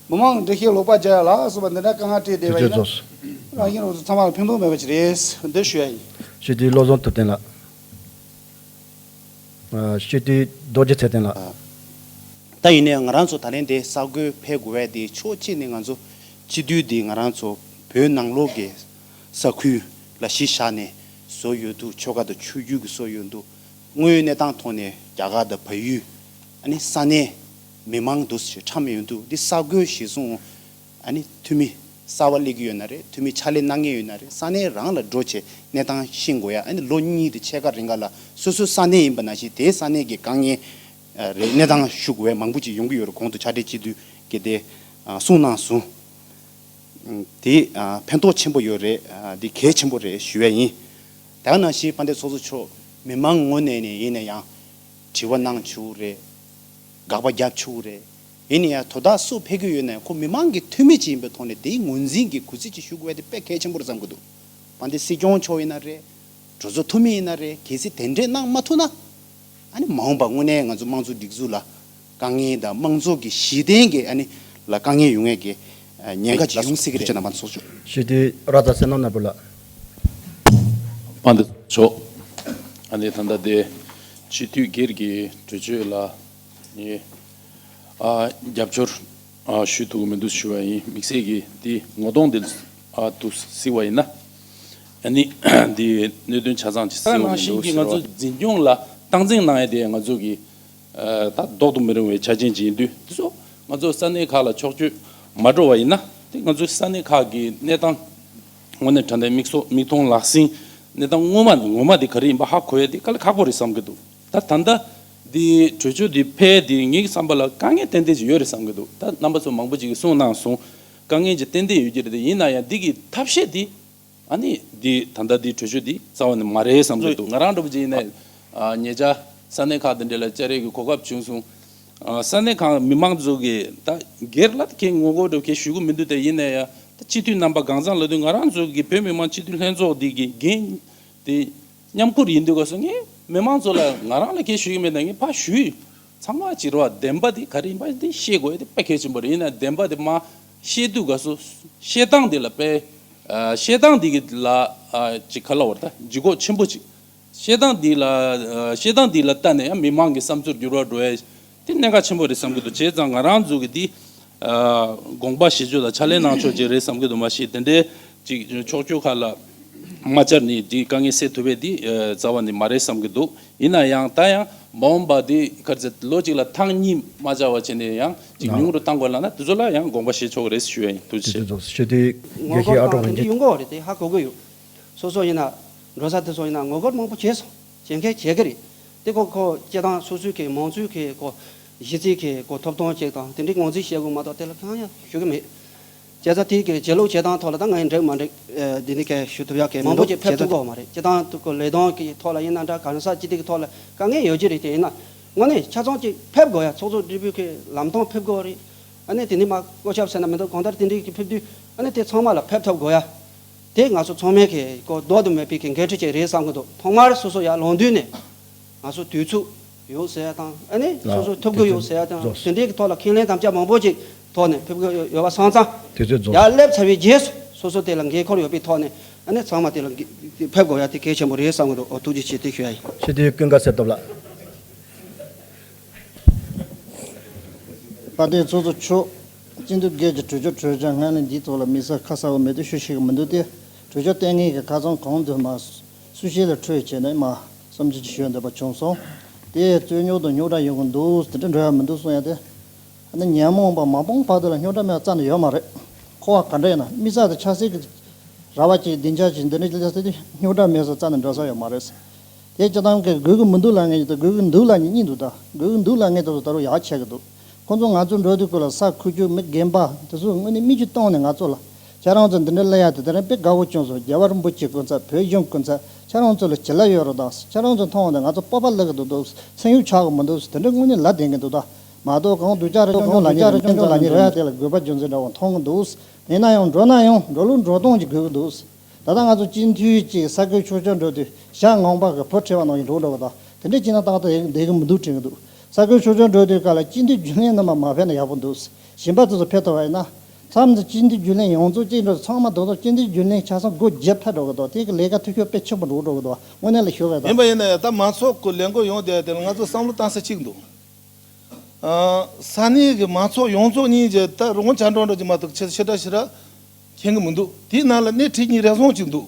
མི་མང་གི་འགྲེལ་བཤད་ལོག་པ་རྒྱག་ཡ་ལ་སོགས་པ་འདི་འདྲ་དཀའ་ངལ་འཕྲད་བསྡད་པ་ཡིན་ན། རང་བཞིན་རང་ཚོ་ཚང་མ་ལ་ཕན་ཐོགས་མེད་པ་ཅིག་རེད། འདི་ཞུ་ཡ་ཡིན། ཞུ་དེ་བློ་བཟང་ཐུབ་བསྟན་ལགས། ཨ་སྤྱི་འཐུས་རྡོ་རྗེ་ཚེ་བརྟན་ལགས། ད་ཡིན་ནའི་ང་རང་ཚོ་ད་ལན་དེ་ས་བགོས་ཕེབས་དགོས་པ་དེ་ཕྱོགས་གཅིག་ནས་ང་ཚོ་སྤྱི་འཐུས་འདི་ང་རང་ཚོ་བོད་ནང་ལོགས་ཀྱི་ས་ཁུལ་ལ་གཞི་བཞག་ནས་བཟོ་ཡོད་འདུག་ཆོལ་ཁ་དང་ཆོས་བརྒྱུད་ཀྱི་བཟོ་ཡོད་འདུག་དངོས་ཡོད་གནས་སྟངས་ཐོག་ནས་རྒྱ་གར་དང་བལ་ཡུལ་ཨ་ནི་ས་གནས་མི་མང་འདུ་ཤེས་ཁྲམ་ཡོད་འདུག་འདི་ས་བགོས་གཞི་བཟུང་། ཨ་ནི་འཐུས་མི་གསར་པ་སླེབས་ཀྱི་ཡོད་ན་རེད། འཐུས་མི་ཕྱག་ལས་གནང་མཁན་ཡོད་ན་རེད། ས་གནས་རང་ལ་འགྲོ་བྱས་གནས་སྟངས་ཤེས་དགོས་ཡ། ཨ་ནི་ལོ་གཉིས་དང་ཕྱེད་ཀ་རིང་ག་ལ་སོ་སོའི་ས་གནས་ཡིན་པ་ནང་བཞིན་དེའི་ས་གནས་ཀྱི་དཀའ་ངལ་རེད་གནས་སྟངས་ཞུ་དགོས་ཡ་མང་པོ་ཅིག་ཡོང་གི་ཡོད་རེད། གོང་དུ་ཕྱག་སྦྲེལ་སྤྱི་འཐུས་ཀྱིས་དེ་གསུངས་གནང་སོང་། དེ་ཕན་ཐོགས་ཆེན་པོ་ཡོད་རེད། འདི་གལ་ཆེན་པོ་རེད་ཞུ་ཡ་ཡིན། ད་ག་ནང་བཞིན་དཔལ་ལྡན་ཚོགས་གཙོ་མཆོག་མི་མང་ངོས་ནས་ནས་ཡིན་ན་ཡང་དྲི་བ་གནང་ཆོག་རེད། དགག་པ་རྒྱབ་ཆོག་རེད། ཡིན་ན་ཡང་དོ་བདག་སུ་ཕེབས་ཀྱི་ཡོད་ན་ཡང་ཁོ་མི་མང་གི་འཐུས་མི་ཅིག་ཡིན་པའི་ཐོག་ནས་དེའི་ངོས་འཛིན་གྱི་གུས་བརྩི་ཅིག་ཞུ་དགོས་པ་དེ་དཔེ་གལ་ཆེན་པོ་རེད་བསམ་གྱི་འདུག་དཔལ་ལྡན་སྲིད་སྐྱོང་མཆོག་ཡིན་ན་རེད། གྲོས་ཚོགས་འཐུས་མི་ཡིན་ན་རེད། གལ་སྲིད་དེ་འདྲས་གནང་མ་ཐུབ་ན། ཨ་ནི་མ་འོངས་པ་དངོས་གནས་ང་ཚོ་དམངས་གཙོ་སྒྲིག་འཛུགས་ལ་དཀའ་ངལ་དང་དམངས་གཙོ་གི་གཞི་རྟེན་གྱི་ཨ་ནི་ལ་དཀའ་ངལ་ཡོང་ཡས་ཀྱི་ཉེན་ཁ་ཅིག་ཡོང་སྲིད་ཀྱི་རེད། ཅེས་ནང་མ་ཚོགས་ཆོག་ཞུ་དེ་ར་ད་སེ་ནམ་ན་པུ་ལ། དཔལ་ལྡན་མཆོག་ཨ་ནི་ད་ལྟ་དེ་སྤྱི་འཐུས་སྒེར་གྱི་གྲོས་ཆོད་ལ་ནི་ཨ་རྒྱབ་སྐྱོར་ཨ་ཞུ་ཐུབ་ཀྱི་མི་འདུག་ཞུ་བ་ཡིན། དམིགས་བསལ་གྱི་དེ་ངོ་གདོང་དེ་ཨ་དུ་གཟིགས་པ་ཡིན་ན་ཨ་ནི་དེ་གནད་དོན་ཆ་ཚང་ཅིག་གསལ་པོ་མི་འདུག་ཟེར་བ། ང་ཚོ་འཛིན་སྐྱོང་ལ་སྟངས་འཛིན་གནང་ཡ་དེ་ང་ཚོ་གི་ཨ་ད་ལྡོག་ཏུ་མི་རུང་བའི་ཆ་རྐྱེན་ཅིག་ཡིན་དུས་དེ་ཚོ་ང་ཚོ་ས་གནས་ཁག་ལ་ཕྱོགས་བསྐྱོད་མ་འགྲོ་བ་ཡིན་ན་དེ་ང་ཚོ་ས་གནས་ཁག་གི་གནས་སྟངས་དངོས་གནས་དྲང་གནས་མིག་སོ་མིག་མཐོང་ལག་ཟིན་གནས་སྟངས་ངོ་མ་ངོ་མ་དེ་ག་རེ་ཡིན་པ་ཧ་གོ་ཡ་དེ་དཀའ་ལས་ཁག་པོ་རེད་བསམ་གི་འདུག་ད་ད་ལྟ་འདི་གྲོས་ཆོད་འདི་ཕེབས་དེ་ངའི་བསམ་པ་ལ་དཀའ་ངལ་ཏན་ཏན་ཅིག་ཡོད་རེད་བསམ་གི་འདུག་ད་རྣམ་པ་ཚོ་མང་པོ་ཅིག་གིས་གསུངས་གནང་སོང་། དཀའ་ངལ་ཅིག་ཏན་ཏན་ཡོད་ཀྱི་རེད། དེ་ཡིན་ན་ཡང་འདི་གི་ཐབས་ཤེས་འདི་ཨ་ནི་འདི་ད་ལྟ་འདི་གྲོས་ཆོད་འདི་རྩ་བ་ནས་མ་རེད་བསམ་གི་འདུག་ང་རང་འདྲ་པོ་ཅིག་ཡིན་ན་ཨ་ཉེ་ཆར་ས་གནས་ཁག་དེ་འདྲ་ལ་བཅར་ཡས་ཀྱི་གོ་སྐབས་བྱུང་སོང་། ས་གནས་ཁང་མི་མང་ཚོ་གི་ད་སྒེར་ལ་ཁྱེད་ངོ་རྒོལ་འགྲོ་མཁན་ཞུ་གི་མི་འདུག་དེ་ཡིན་ན་ཡང་ད་སྤྱི་འཐུས་རྣམ་པ་གང་ཚང་ལ་དུས་ང་རང་ཚོ་གི་བོད་མི་མང་སྤྱི་འཐུས་ལྷན་ཚོགས་འདི་གི་འགན་དེ་མཉམ་ཁུར་ཡིན་དུས་ག་སོ་ངས་མི་མང་ཚོ་ལ་ང་རང་ལ་ཁྱེད་ཞུ་གི་མེད་ན་ངས་ཕར་ཞུས། ཚང་མ་ཅིག་རེད་བ། བདེན་པ་དེ་ག་རེ་ཡིན་པ་དེ་ཤེས་དགོས་དེ་དཔེ་གལ་ཆེན་པོ་རེད། ཡིན་ན་བདེན་པ་དེ་མ་ཤེས་དུས་ག་སོ་བཤད་སྟངས་དེ་ལ་དཔེ་བཤད་སྟངས་དེ་གི་ལ་ཅིག་ག་ལ་བར་ད་ལྗིད་ཁོག་ཆེན་པོ་ཅིག་བཤད་སྟངས་འདི་ལ་ཨ་བཤད་སྟངས་འདི་ལ་ལྟ་ནས་ཡང་མི་མང་གི་བསམ་ཚུལ་འགྱུར་བ་འགྲོ་ཡ་དེ་གནད་འགག་ཆེན་པོ་རེད་བསམ་གྱི་འདུག་བྱས་ཙང་ང་རང་ཚོ་གི་འདི་ཨ་དགོངས་པ་བཞེས་ཕྱོགས་དང་ཕྱག་ལས་གནང་ཕྱོགས་ཅིག་རེད་བསམ་གྱི་འདུག་མ་གཞི་དེ་འདྲའི་ཅིག་ཕྱོགས་ཕྱོགས་ཁག་ལ་མ་བཅར་ནས་འདི་དཀའ་ངལ་སེལ་ཐུབ་པའི་འདི་ཨ་རྩ་བ་ནས་མ་རེད་བསམ་གྱི་འདུག་ཡིན་ན་ཡང་ད་ཡང་མ་འོངས་པ་འདི་ག་ཚད་ལོ་གཅིག་ལ་ཐེངས་གཉིས་མ་བཅར་བ་བྱས་ནས་ཡང་ཅིག་ཉུང་རུ་བཏང་དགོས་ལབ་ན་དེ་ཚོ་ལ་ཡང་དགོངས་པ་བཞེས་ཆོག་གི་རེད་ཞུ་ཡ་ཡིན། ཐུགས་རྗེ་ཆེ། ཆེ་དེ་དགེ་བཤེས་ཨ་ཀྲོང་རིན་ཆེན། ཡོང་གི་རེད་དེ་ཧ་གོ་གི་ཡོད། སོ་སོ་ཡིན་ན་འགྲོ་ས་དེ་ཚོ་ཡིན་ན་ངོ་རྒོལ་མང་པོ་བྱས་སོང་། བྱེད་མཁན་བྱེད་ཀྱི་རེད། དེ་ཁོ་ཁོ་སྤྱི་བཏང་སོ་སོའི་གི་མང་གཙོའི་གི་ཁོ་གཞི་རྩའི་གི་ཁོ་ཐོབ་ཐང་ཅིག་དང་དེ་འདྲའི་ངོས་འཛིན་བྱེད་དགོས་མ་གཏོགས་དེ་ལ་གང་ཡང་ཞུ་གི་མེད། བྱས་ཙང་དེའི་གི་བྱེད་ལུགས་བྱེད་སྟངས་ཐོག་ལ་ད་ང་ཡི་འགྲིག་མ་འགྲིག་འདི་ནི་གས་ཞུ་ཐུབ་ཡག་གི་མང་པོ་ཅིག་ཕེབས་ཐུབ་གོ་མ་རེད། སྤྱི་བཏང་དུ་ཁོ་ལས་དོན་གི་ཐོག་ལ་ཡིན་ན་འདྲ་གང་ཟག་སྤྱི་བདེ་གི་ཐོག་ལ་དཀའ་ངལ་ཡོད་ཀྱི་རེད། དེ་ཡིན་ན་དངོས་གནས་ཆ་ཚང་ཅིག་ཕེབས་དགོས་ཡ། ཚོགས་གཙོ་སྦྲེལ་པོའི་གི་ལམ་སྟོན་ཕེབས་དགོས་རེད། ཨ་ནི་དེ་ནི་མ་བཀོད་ཁྱབ་ཟེར་ན་མི་འདུག་གང་ལྟར་དེ་འདྲའི་གི་ཕེབས་དུས་ཨ་ནི་དེ་ཚང་མ་ལ་ཕེབས་ཐུབ་དགོས་ཡ། དེ་ང་ཚོ་ཚང་མས་གི་གོ་ལྡོག་ཏུ་མེད་པའི་གི་འགན་འཁྲི་ཅིག་རེད་བསམ་གི་འདུག་ཐོག་མར་སོ་སོ་ཡར་ལངས་དུས་ནས་ང་ཚོ་དུས་ཚོད་ཡོད་ཟེར་ཡ་དང་ཨ་ནི་སོ་སོ་ཐུབ་གི་ཡོད་ཟེར་ཡ་དང་དེ་འདྲའི་གི་ཐོག་ལ་ཁས་ལེན་དམ་བཅའ་མང་པོ་ཅིག་ཐོག་ནས་ཕེབས་གི་ཡོད་པ་སོང་ཙང་དུས་ཚོད་རྫོགས་ཡར་སླེབས་ཚར་བའི་རྗེས་སུ་སོ་སོ་དེ་ལ་འགན་ཁུར་ཡོད་པའི་ཐོག་ནས་ཨ་ནི་ཚང་མ་དེ་ལ་འགན་ཕེབས་དགོས་ཡ་དེ་གལ་ཆེན་པོ་རེད་བསམ་གི་འདུག་ཨོ་ཐུགས་རྗེ་ཆེ་དེ་ཞུ་ཡ་ཡིན། ཆེ་དེ་ཀུན་དགའ་གསེར་སྟོབས་ལགས། དཔལ་ལྡན་ཚོགས་གཙོ་མཆོག་སྤྱི་འཐུས་སྒེར་གྱི་གྲོས་ཆོད་གྲོས་འཆར་སྔ་ནས་འདིའི་ཐོག་ལ་དམིགས་བསལ་ཁ་གསལ་བོ་མེད་དུ་ཞུ་ཤེས་ཀྱི་མི་འདུག་སྟེ། གྲོས་ཆོད་གཏན་འཁེལ་གྱི་ཁ་ཚང་གང་དུ་མ་སུ་ཤེས་ལ་འཕྲོས་བྱས་ནས་མ་བསམ་ཚུལ་ཅིག་ཞུ་འདོད་པ་བྱུང་སོང་། དེ་རྩོད་རྙོག་དང་རྙོག་དྲ་ཡོང་གི་འདུག་དེ་འདྲ་འགྲོ་ཡ་མི་འདུག་གསུང་ཡ་དེ། ཨ་ནི་ཉོན་མོངས་པ་མ་སྤངས་བར་དུ་ལ་རྙོག་དྲ་མེད་པ་རྩ་ནས་ཡོད་མ་རེད། འཁོར་བ་ག་འདྲ་ཡིན་ན་དམིགས་བསལ་དུ་ཆགས་སྲེད་ཀྱི་ར་བ་ཅིག་སྡིངས་ཆ་ཅིག་འདི་འདྲ་ཅིག་ལ་སླེབས་དུས་རྙོག་དྲ་མེད་ས་རྩ་ནས་འགྲོ་ས་ཡོད་མ་རེད། དེ་སྤྱི་བཏང་གི་དགོས་ཀྱི་མི་འདུག་ལབ་མཁན་ཅིག་དང་དགོས་ཀྱི་འདུག་ལབ་མཁན་གཉིས་འདུག་ད་དགོས་ཀྱི་འདུག་ལབ་མཁན་དེ་ཚོ་ད་རུང་ཡག་ཆགས་ཀྱི་འདུག་ཁོང་ཚོ་ང་ཚོ་འགྲོ་དུས་སྐབས་ལ་ས་ཁུག་ཀྱོག་མི་རྒན་པ་དེ་ཚོ་དངོས་གནས་མིག་ཆུ་བཏང་ནས་ང་ཚོ་ལ་ཁྱེད་རང་ཚོ་འདི་འདྲ་སླེབས་ཡ་དེ་དེ་རིང་དཔེ་དགའ་བོ་བྱུང་སོང་། རྒྱལ་བ་རིན་པོ་ཆེ་སྐུ་ཚབ་བོད་གཞུང་སྐུ་ཚབ་ཁྱེད་རང་ཚོ་ལ་བྱིན་རླབས་ཡོད་རེད་ད། ཁྱེད་རང་ཚོ་མཐོང་བ་ནས་ང་ཚོ་སྤོབས་པ་སླེབས་ཀྱི་འདུག་འདུག་སེམས་ཤུགས་ཆག་གི་མི་འདུག་དེ་འདྲ་དངོས་གནས་ལབ་བསྡད་མཁན་འདུག་ད་མ་གཏོགས་གང་སྡུག་ཅག་རེ་ཅོང་ཅོང་ལབ་མཁན་རེད། འགྲོ་ཡ་དེ་ལ་དགོས་པ་རྒྱུ་མཚན་འདྲ་བོ་མཐོང་གི་འདུག་ཡིན་ན་ཡང་འགྲོ་ན་ཡང་འགྲོ་ལུགས་འགྲོ་སྟངས་ཅིག་དགོས་ཀྱི་འདུག་ད་ལྟ་ང་ཚོ་སྤྱི་འཐུས་ཀྱི་ས་ཁུལ་ཆོས་རྒྱག་འགྲོ་དུས་ཞག་ངོ་མ་གི་བུ་ཁྲིད་པ་ནང་བཞིན་འགྲོ་འགྲོ་གི་ད། དེ་འདྲ་བྱས་ན་ཏག་ཏག་བསྡད་ཀྱི་མི་འདུག་དྲན་གྱི་འདུག་ས་ཁུལ་ཆོས་རྒྱག་འགྲོ་དུས་སྐབས་ལ་སྤྱི་འཐུས་རྒྱུན་ལས་རྣམ་པ་མ་ཕེབས་ན་ཡག་པོ་འདུག་གཞན་པ་དེ་ཚོ་ཕེབས་ཐུབ་པ་ཡིན་ན། མཚམས་འདི་སྤྱི་འཐུས་རྒྱུན་ལས་ཡོངས་རྫོགས་སྤྱི་འཐུས་ཚང་མ་རྡོག་རྡོག་སྤྱི་འཐུས་རྒྱུན་ལས་ཆ་ཚང་སྒོ་བརྒྱབ་ཐལ་འགྲོ་གི་འདུག་དེ་གི་ལས་ཀ་འཐུས་ཤོར་དཔེ་ཆེན་པོ་འགྲོ་འགྲོ་གི་འདུག་དངོས་གནས་ལ་ཞུ་བས་ད། ཡིན་པ་ཡིན་ན་ཡང་ད་མང་ཚོགས་ཀྱི་ལས་འགུལ་ཡོང་བསྡད་དེ་ལ་ང་ཚོ་བསམ་བློ་བཏང་ས་གཅིག་འདུག་ཨ། ས་གནས་ཀྱི་མང་ཚོགས་ཡོངས་རྫོགས་གཉིས་ཀྱི་ད་རོང་བྱ་འགྲོ་འགྲོ་གྱི་མ་གཏོགས་ཆེ་ཆེ་དྲག་ཞེ་དྲག་མཁྱེན་གྱི་མི་འདུག་དེའི་ནང་ལ་སྣེ་ཁྲིད་གཉིས་རེ་ཟུང་གཅིག་འདུག་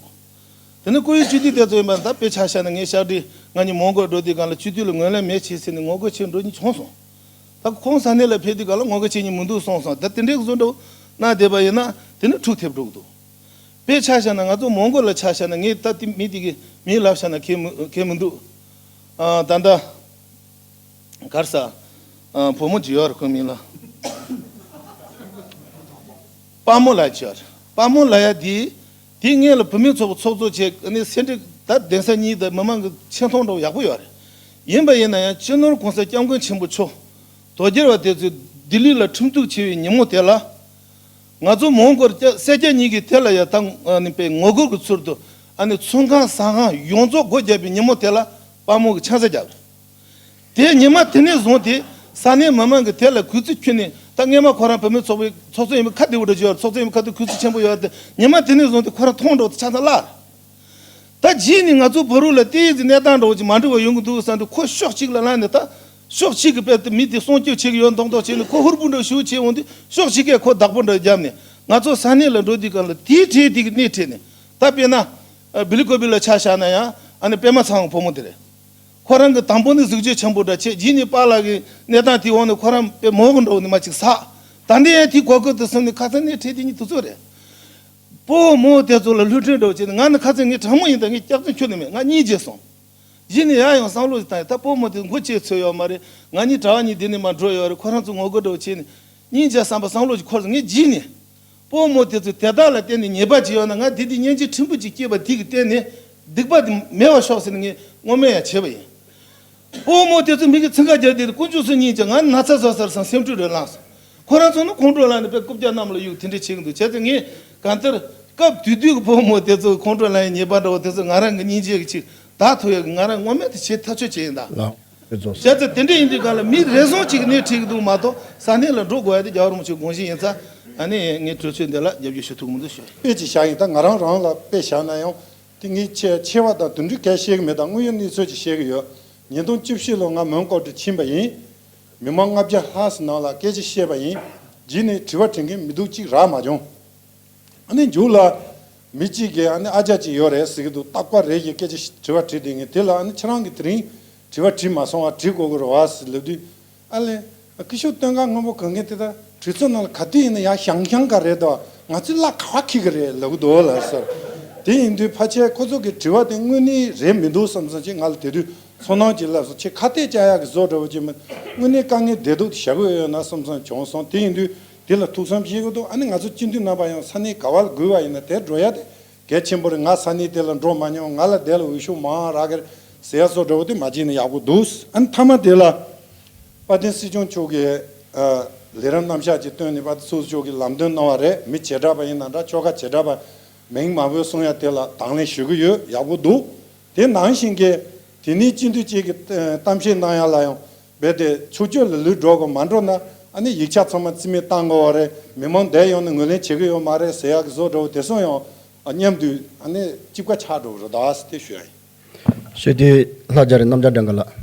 དེ་ནི་བཀུར་འོས་སྤྱི་འཐུས་དེ་ཚོ་ཡིན་པ་ད་དཔེ་ཆ་བཞག་ན་ངས་ཞག་སྒྲིལ་ང་གཉིས་མོན་གྷོ་འགྲོ་དུས་སྒང་ལ་སྤྱི་འཐུས་ལ་ངོས་ལེན་མེད་བྱས་ཟེར་ནས་ངོ་རྒོལ་བྱེད་འགྲོ་གཉིས་བྱུང་སོང་། ད་ཁོང་ས་གནས་ལ་ཕེབས་དུས་སྒང་ལ་ངོ་རྒོལ་བྱེད་མཁན་མི་འདུག་གསུངས་སོང་། ད་དེ་འདྲའི་བཟོ་འདྲ་གནང་བསྡད་པ་ཡིན་ན་དེ་ནི་འཁྲུག་ཐེབས་འགྲོ་གི་འདུག་དཔེ་ཆ་བཞག་ན་ང་ཚོ་མོན་གྷོ་ལ་ཆ་བཞག་ན་ངས་ད་དེ་མི་དེ་གི་མིང་ལབ་བཞག་ན་ཁེལ་མི་ཁེལ་མི་འདུག་ཨ། ད་ལྟ་ག་རེ་ཟ། ཨ། བུ་མོ་ཅིག་ཡོད་རེད། ཁོའི་མིང་ལ་དཔའ་མོ་ལབ་ཀྱི་ཡོད་རེད། དཔའ་མོ་ལབ་ཡ་དེ། དེ་སྔོན་ལ་བུད་མེད་ཚོགས་པ་ཚོགས་གཙོ་བྱས་ནས་སེ་འབྲས་ད་གདན་ས་གཉིས་དང་མི་མང་གི་ཆེ་མཐོང་འདྲ་བོ་ཡག་པོ་ཡོད་རེད། ཡིན་པ་ཡིན་ན་ཡང་སྤྱི་ནོར་གོང་ས་སྐྱབས་མགོན་ཆེན་པོ་མཆོག་དོལ་རྒྱལ་བ་དེ་ཚོས་ལྡི་ལི་ལ་ཁྲིམས་གཏུག་བྱས་པའི་ཉིན་མོ་དེ་ལ། ང་ཚོ་མོན་གྷོར་སྐྱ་སེར་སྐྱ་གཉིས་ཀྱིས་དེ་ལ་ཡ་ད་ཨ་ནི་དཔེ་ངོ་རྒོལ་གྱི་ཚུལ་དུ་ཨ་ནི་ཚོང་ཁང་ཟ་ཁང་ཡོངས་རྫོགས་སྒོ་བརྒྱབ་པའི་ཉིན་མོ་དེ་ལ་དཔའ་མོ་གིས་ཆང་ས་བརྒྱབ་རེད། དེ་ཉི་མ་དེ་ནས་བཟུང་སྟེ་ས་གནས་མི་མང་གིས་དེ་ལ་གུས་བརྩི་ཁྱོན་ནས། ད་སྔས་མ་ཁོ་རང་བུད་མེད་ཚོགས་པའི་ཚོགས་གཙོ་ཡིན་པའི་ཁ་བདེ་བོ་འདྲ་ཅིག་ཡོད་རེད། ཚོགས་གཙོ་ཡིན་པའི་ཁ་ཐུག་གུས་བརྩི་ཆེན་པོ་ཡོད་རེད་དེ། ཉི་མ་དེ་ནས་བཟུང་སྟེ་ཁོ་རང་མཐོང་འགྲོ་དེ་ཆ་ཚང་བརླག་རེད། ད་རྗེས་ནས་ང་ཚོ་བར་དུ་ལ་དེའི་གནས་སྟངས་འདྲ་བོ་ཅིག་མ་འགྲིག་པ་ཡོང་གི་འདུག་བསམ་དུས་ཁོ་ཕྱོགས་གཅིག་ལ་ལངས་ནས། ད་ཕྱོགས་གཅིག་གི་དཔེ་དེ་མི་དེ་སྲུང་སྐྱོབ་བྱེད་ཀྱི་ཡོད་མདོག་མདོག་བྱས་ནས། ཁོ་ཧུར་པོ་འདྲ་ཞུ་བྱས་འོང་དུས་ཕྱོགས་གཅིག་གིས་ཁོ་བདག་པོ་འདྲ་བརྒྱབ་ནས། ང་ཚོ་ས་གནས་ལ་འགྲོ་དུས་སྒང་ལ་དེའི་གྲས་དེ་གི་སྣེ་ཁྲིད་ནས། ད་དཔེར་ན་ཨ་བི་ལི་ཀོ་བི་ལ་ཆ་བཞག་ན་ཡང་ཨ་ནི་པད་མ་ཚང་བུ་མོ་དེ་རེད། ཁོ་རང་གིས་དང་པོ་ནས་གཟི་བརྗིད་ཆེན་པོ་འདྲ་བྱས། རྗེས་ནས་པཱ་ལགས་ཀྱི་གནས་སྟངས་དེའི་འོག་ནས་ཁོ་རང་དཔེ་མོ་གི་འདྲ་བོ་ནས་མར་ཅིག་ཟགས། ད་འདི་ཡང་དེའི་གོ་སྐབས་དེ་བཟུང་ནས་ཁ་སང་སྣེ་ཁྲིད་དེ་གཉིས་དེ་ཚོ་རེད། སྤོ་བོ་མོ་དེ་ཚོ་ལ་བསླུ་བྲིད་འདྲ་བོ་བྱས་ནས། ང་ནི་ཁ་སང་ངའི་དྲང་མོ་ཡིན། ད་ངའི་སྐྱག་རྫུན་ཁྱོན་ནས་མེད། ང་སྙིང་རྗེ་སོང་། རྗེས་ནས་ཡར་ཡང་བསམ་བློ་ཞིག་བཏང་ཡ། ད་སྤོ་བོ་མོ་དེ་མགོ་བཅད་ཚོད་ཡོད་མ་རེད། ང་གཉིས་གྲྭ་བ་གཉིས་འདི་ནས་མར་འགྲོ་ཡོད་རེད། ཁོ་རང་ཚོ་ངོ་རྒོལ་འདྲ་བོ་བྱས་ནས། སྙིང་རྗེ་བསམ་པ་བསམ་བློ་ཞིག་འཁོར་སོང་། ངས་རྗེས་ནས་སྤོ་བོ་མོ་དེ་ཚོས་དེ་དག་ལ་བརྟེན་ནས་ཉེས་པ་ཅིག་ཡོད་ན། ང་དེ་དེ་སྙིང་རྗེ་ཕྲན་བུ་ཅིག་སྐྱེས་པ་དེ་གི་སྟེང་ནས་སྡིག་པ་དེ་མེད་པར་ཤོག་ཟེར་ནས་ངས་བསྔོ་སྨོན་ཡང་བྱས་པ་ཡིན། ཕོ་མོ་དེ་ཚོ་མི་གི་ཚིག་ཁ་རྒྱབ་དེ་དཀོན་མཆོག་སུ་ཉིད་ཀྱང་ང་ན་ཚ་བཟོ་ཟེར་སང་སེམས་ཁྲལ་རེ་ལངས་སོང་། ཁོ་རང་ཚོ་ནི་ཁོང་ཁྲོ་ལངས་ནས་དཔེ་རྐུབ་བཀྱག་གནམ་ལ་གཡུག་དེ་འདྲ་བྱེད་ཀྱི་འདུག་བྱས་ཙང་ངས་གང་ལྟར་སྐབས་དེ་དུས་ཀྱི་ཕོ་མོ་དེ་ཚོ་ཁོང་ཁྲོ་ལངས་ཡའི་ཉེས་པ་འདྲ་བོ་དེ་ཚོ་ང་རང་གི་སྙིང་རྗེ་གི་ཅིག་བདག་ཐུབ་ཡ་གི་ང་རང་ངོ་མ་དེ་བྱེད་ཐག་ཆོད་བྱས་ཡིན་ད། ལགས། དེ་ཚོ། བྱས་ཙང་དེ་འདྲ་ཡིན་དུས་གང་ལ་མི་རེ་ཟུང་ཅིག་གི་སྣེ་ཁྲིད་ཀྱི་འདུག་མ་གཏོགས་ས་གནས་ལ་འགྲོ་དགོས་ཡ་དེ་རྒྱལ་བ་རིན་པོ་ཆེའི་དགོངས་གཞི་ཡིན་ཙང་ཨ་ནི་ངས་གྲོས་ཆོད་འདི་ལ་རྒྱབ་སྐྱོར་ཞུ་ཐུབ་མི་འདུག་ཞུ། དཔེ་ཅིག་བཞག་ཡིན་ད། ང་རང་རང་ལ་དཔེ་བཞག་ན་ཡང་དེ་ངས་ཆེ་ཆེ་བ་དང་དུད་འགྲོའི་སྐད་བཤད་གི་མེད་ད། དངོས་ཡོད་གནས་ཚུལ་ཅིག་བཤད་གི་ཡོད། ཉིས་སྟོང་བཅུ་བཞི་ལོ་ང་མོན་གྷོ་ཁྲི་ཕྱིན་པ་ཡིན། མི་མང་ལྔ་བརྒྱ་ལྷག་ཙམ་ནང་ལ་སྐད་ཆ་བཤད་པ་ཡིན། རྗེས་ནས་དྲི་བ་དྲི་མཁན་མི་འདུག་གཅིག་རག་མ་བྱུང་། ཨ་ནི་མཇུག་ལ་མི་གཅིག་གིས་ཨ་ནི་ཨ་ཅག་ཅིག་ཡོད་རེད་ཟེར་གི་འདུག་རྟག་པར་རེ་ཞིག་སྐད་ཆ་དྲི་བ་དྲིས་བསྡད་མཁན་དེ་ལ་ཨ་ནི་ཁྱེད་རང་གིས་དེ་རིང་དྲི་བ་དྲིས་མ་སོང་བ་དྲིས་དགོས་ཀྱི་རེད་བ་ཟེར་ལབ་དུས། ཨ་ལས། སྐུ་ཞབས་སྟོན་ཁ་སྔོན་པོ་གོན་མཁན་དེ་དག་གྲོས་ཚོགས་ནང་ལ་ག་དུས་ཡིན་ན་ཡར་ཤང་ཤང་ག་རེད་དོ། ང་ཚོའི་བླ་ག་བ་ཁྱི་གི་རེད་ལབ་གི་འདུག་ལབ་ཟེར། དེ་ཡིན་དུས་ཕལ་ཆེར་ཁོ་ཚོ་གི་དྲི་བ་དེ་དངོས་གནས་རེད་མི་འདུག་བསམ་བསམ་ཅིག་ང་ལ་དེ་དུས་ཚོར་སྣང་ཅིག་སླེབས་སོང་། ཁྱེད་ཁ་གཏད་བཅག་ཡག་གི་བཟོ་འདྲ་བོ་ཅིག་མིན། དངོས་གནས་དཀའ་ངལ་བདེ་སྡུག་དེ་བཞག་གི་ཡོད་ན་བསམ་བསམ་བྱུང་སོང་། དེ་ཡིན་དུས་དེ་ལ་ཐུགས་བསམ་བཞེས་གི་འདུག་ཨ་ནི་ང་ཚོ་སྤྱི་འཐུས་རྣམ་པ་ཡང་ས་གནས་ག་བ་ལ་དགོས་པ་ཡིན་ན་དེར་འགྲོ་ཡ་དེ། གལ་ཆེན་པོ་རེད། ང་ས་གནས་དེ་ལ་འགྲོ་མ་མྱོང་། ང་ལ་དེ་ལ་འོས་ཤོག་མང་རག་གི་རེད་ཟེར་ཡ་བཟོ་འདྲ་བོ་དེ་མ་བྱས་ན་ཡག་པོ་འདུག་ཨ་ནི་མཐའ་མ་དེ་ལ་དཔལ་ལྡན་སྲིད་སྐྱོང་མཆོག་གིས་ཨ་ལས་རིམ་རྣམ་གཞག་ཅིག་བཏོན་ནས་དཔལ་ལྡན་ཚོགས་གཙོ་མཆོག་གིས་ལམ་སྟོན་གནང་བ་རེད། མི་བྱེ་བྲག་པ་ཡིན་ན་འདྲ་ཆོལ་ཁ་བྱེ་བྲག་པ་མིང་མ་འབོད་གསུང་ཡ་དེ་ལ་དང་ལེན་ཞུ་གི་ཡོད། ཡག་པོ་འདུག་དེ་ནང་བཞིན་གྱི་དེ་ནས་སྤྱི་འཐུས་གཅིག་གིས་གཏམ་བཤད་གནང་ཡ་ལ་ཡང་རྦད་དེ་ཕྱོགས་བསྐྱོད་ལ་ལུས་འགྲོ་དགོས་མ་འགྲོ་ན་ཨ་ནི་ཡིག་ཆ་ཚང་མ་རྩིས་མེད་བཏང་དགོས་པ་རེད། མི་མང་བསྡད་ཡོང་ན་ངོས་ལེན་བྱེད་ཀྱི་ཡོད་མ་རེད་ཟེར་ཡག་གི་བཟོ་འདྲ་བོ་དེ་ཚོ་ཡང་མཉམ་དུ་ཨ་ནི་གཅིག་པ་ཆགས་འགྲོ་གི་རེད་ད་ཟེར་དེ་ཞུ་ཡ་ཡིན། ཞེས་དེ་ལྷག་རྒྱ་རེད། རྣམ་རྒྱལ་སྒྲོལ་དཀར་ལགས།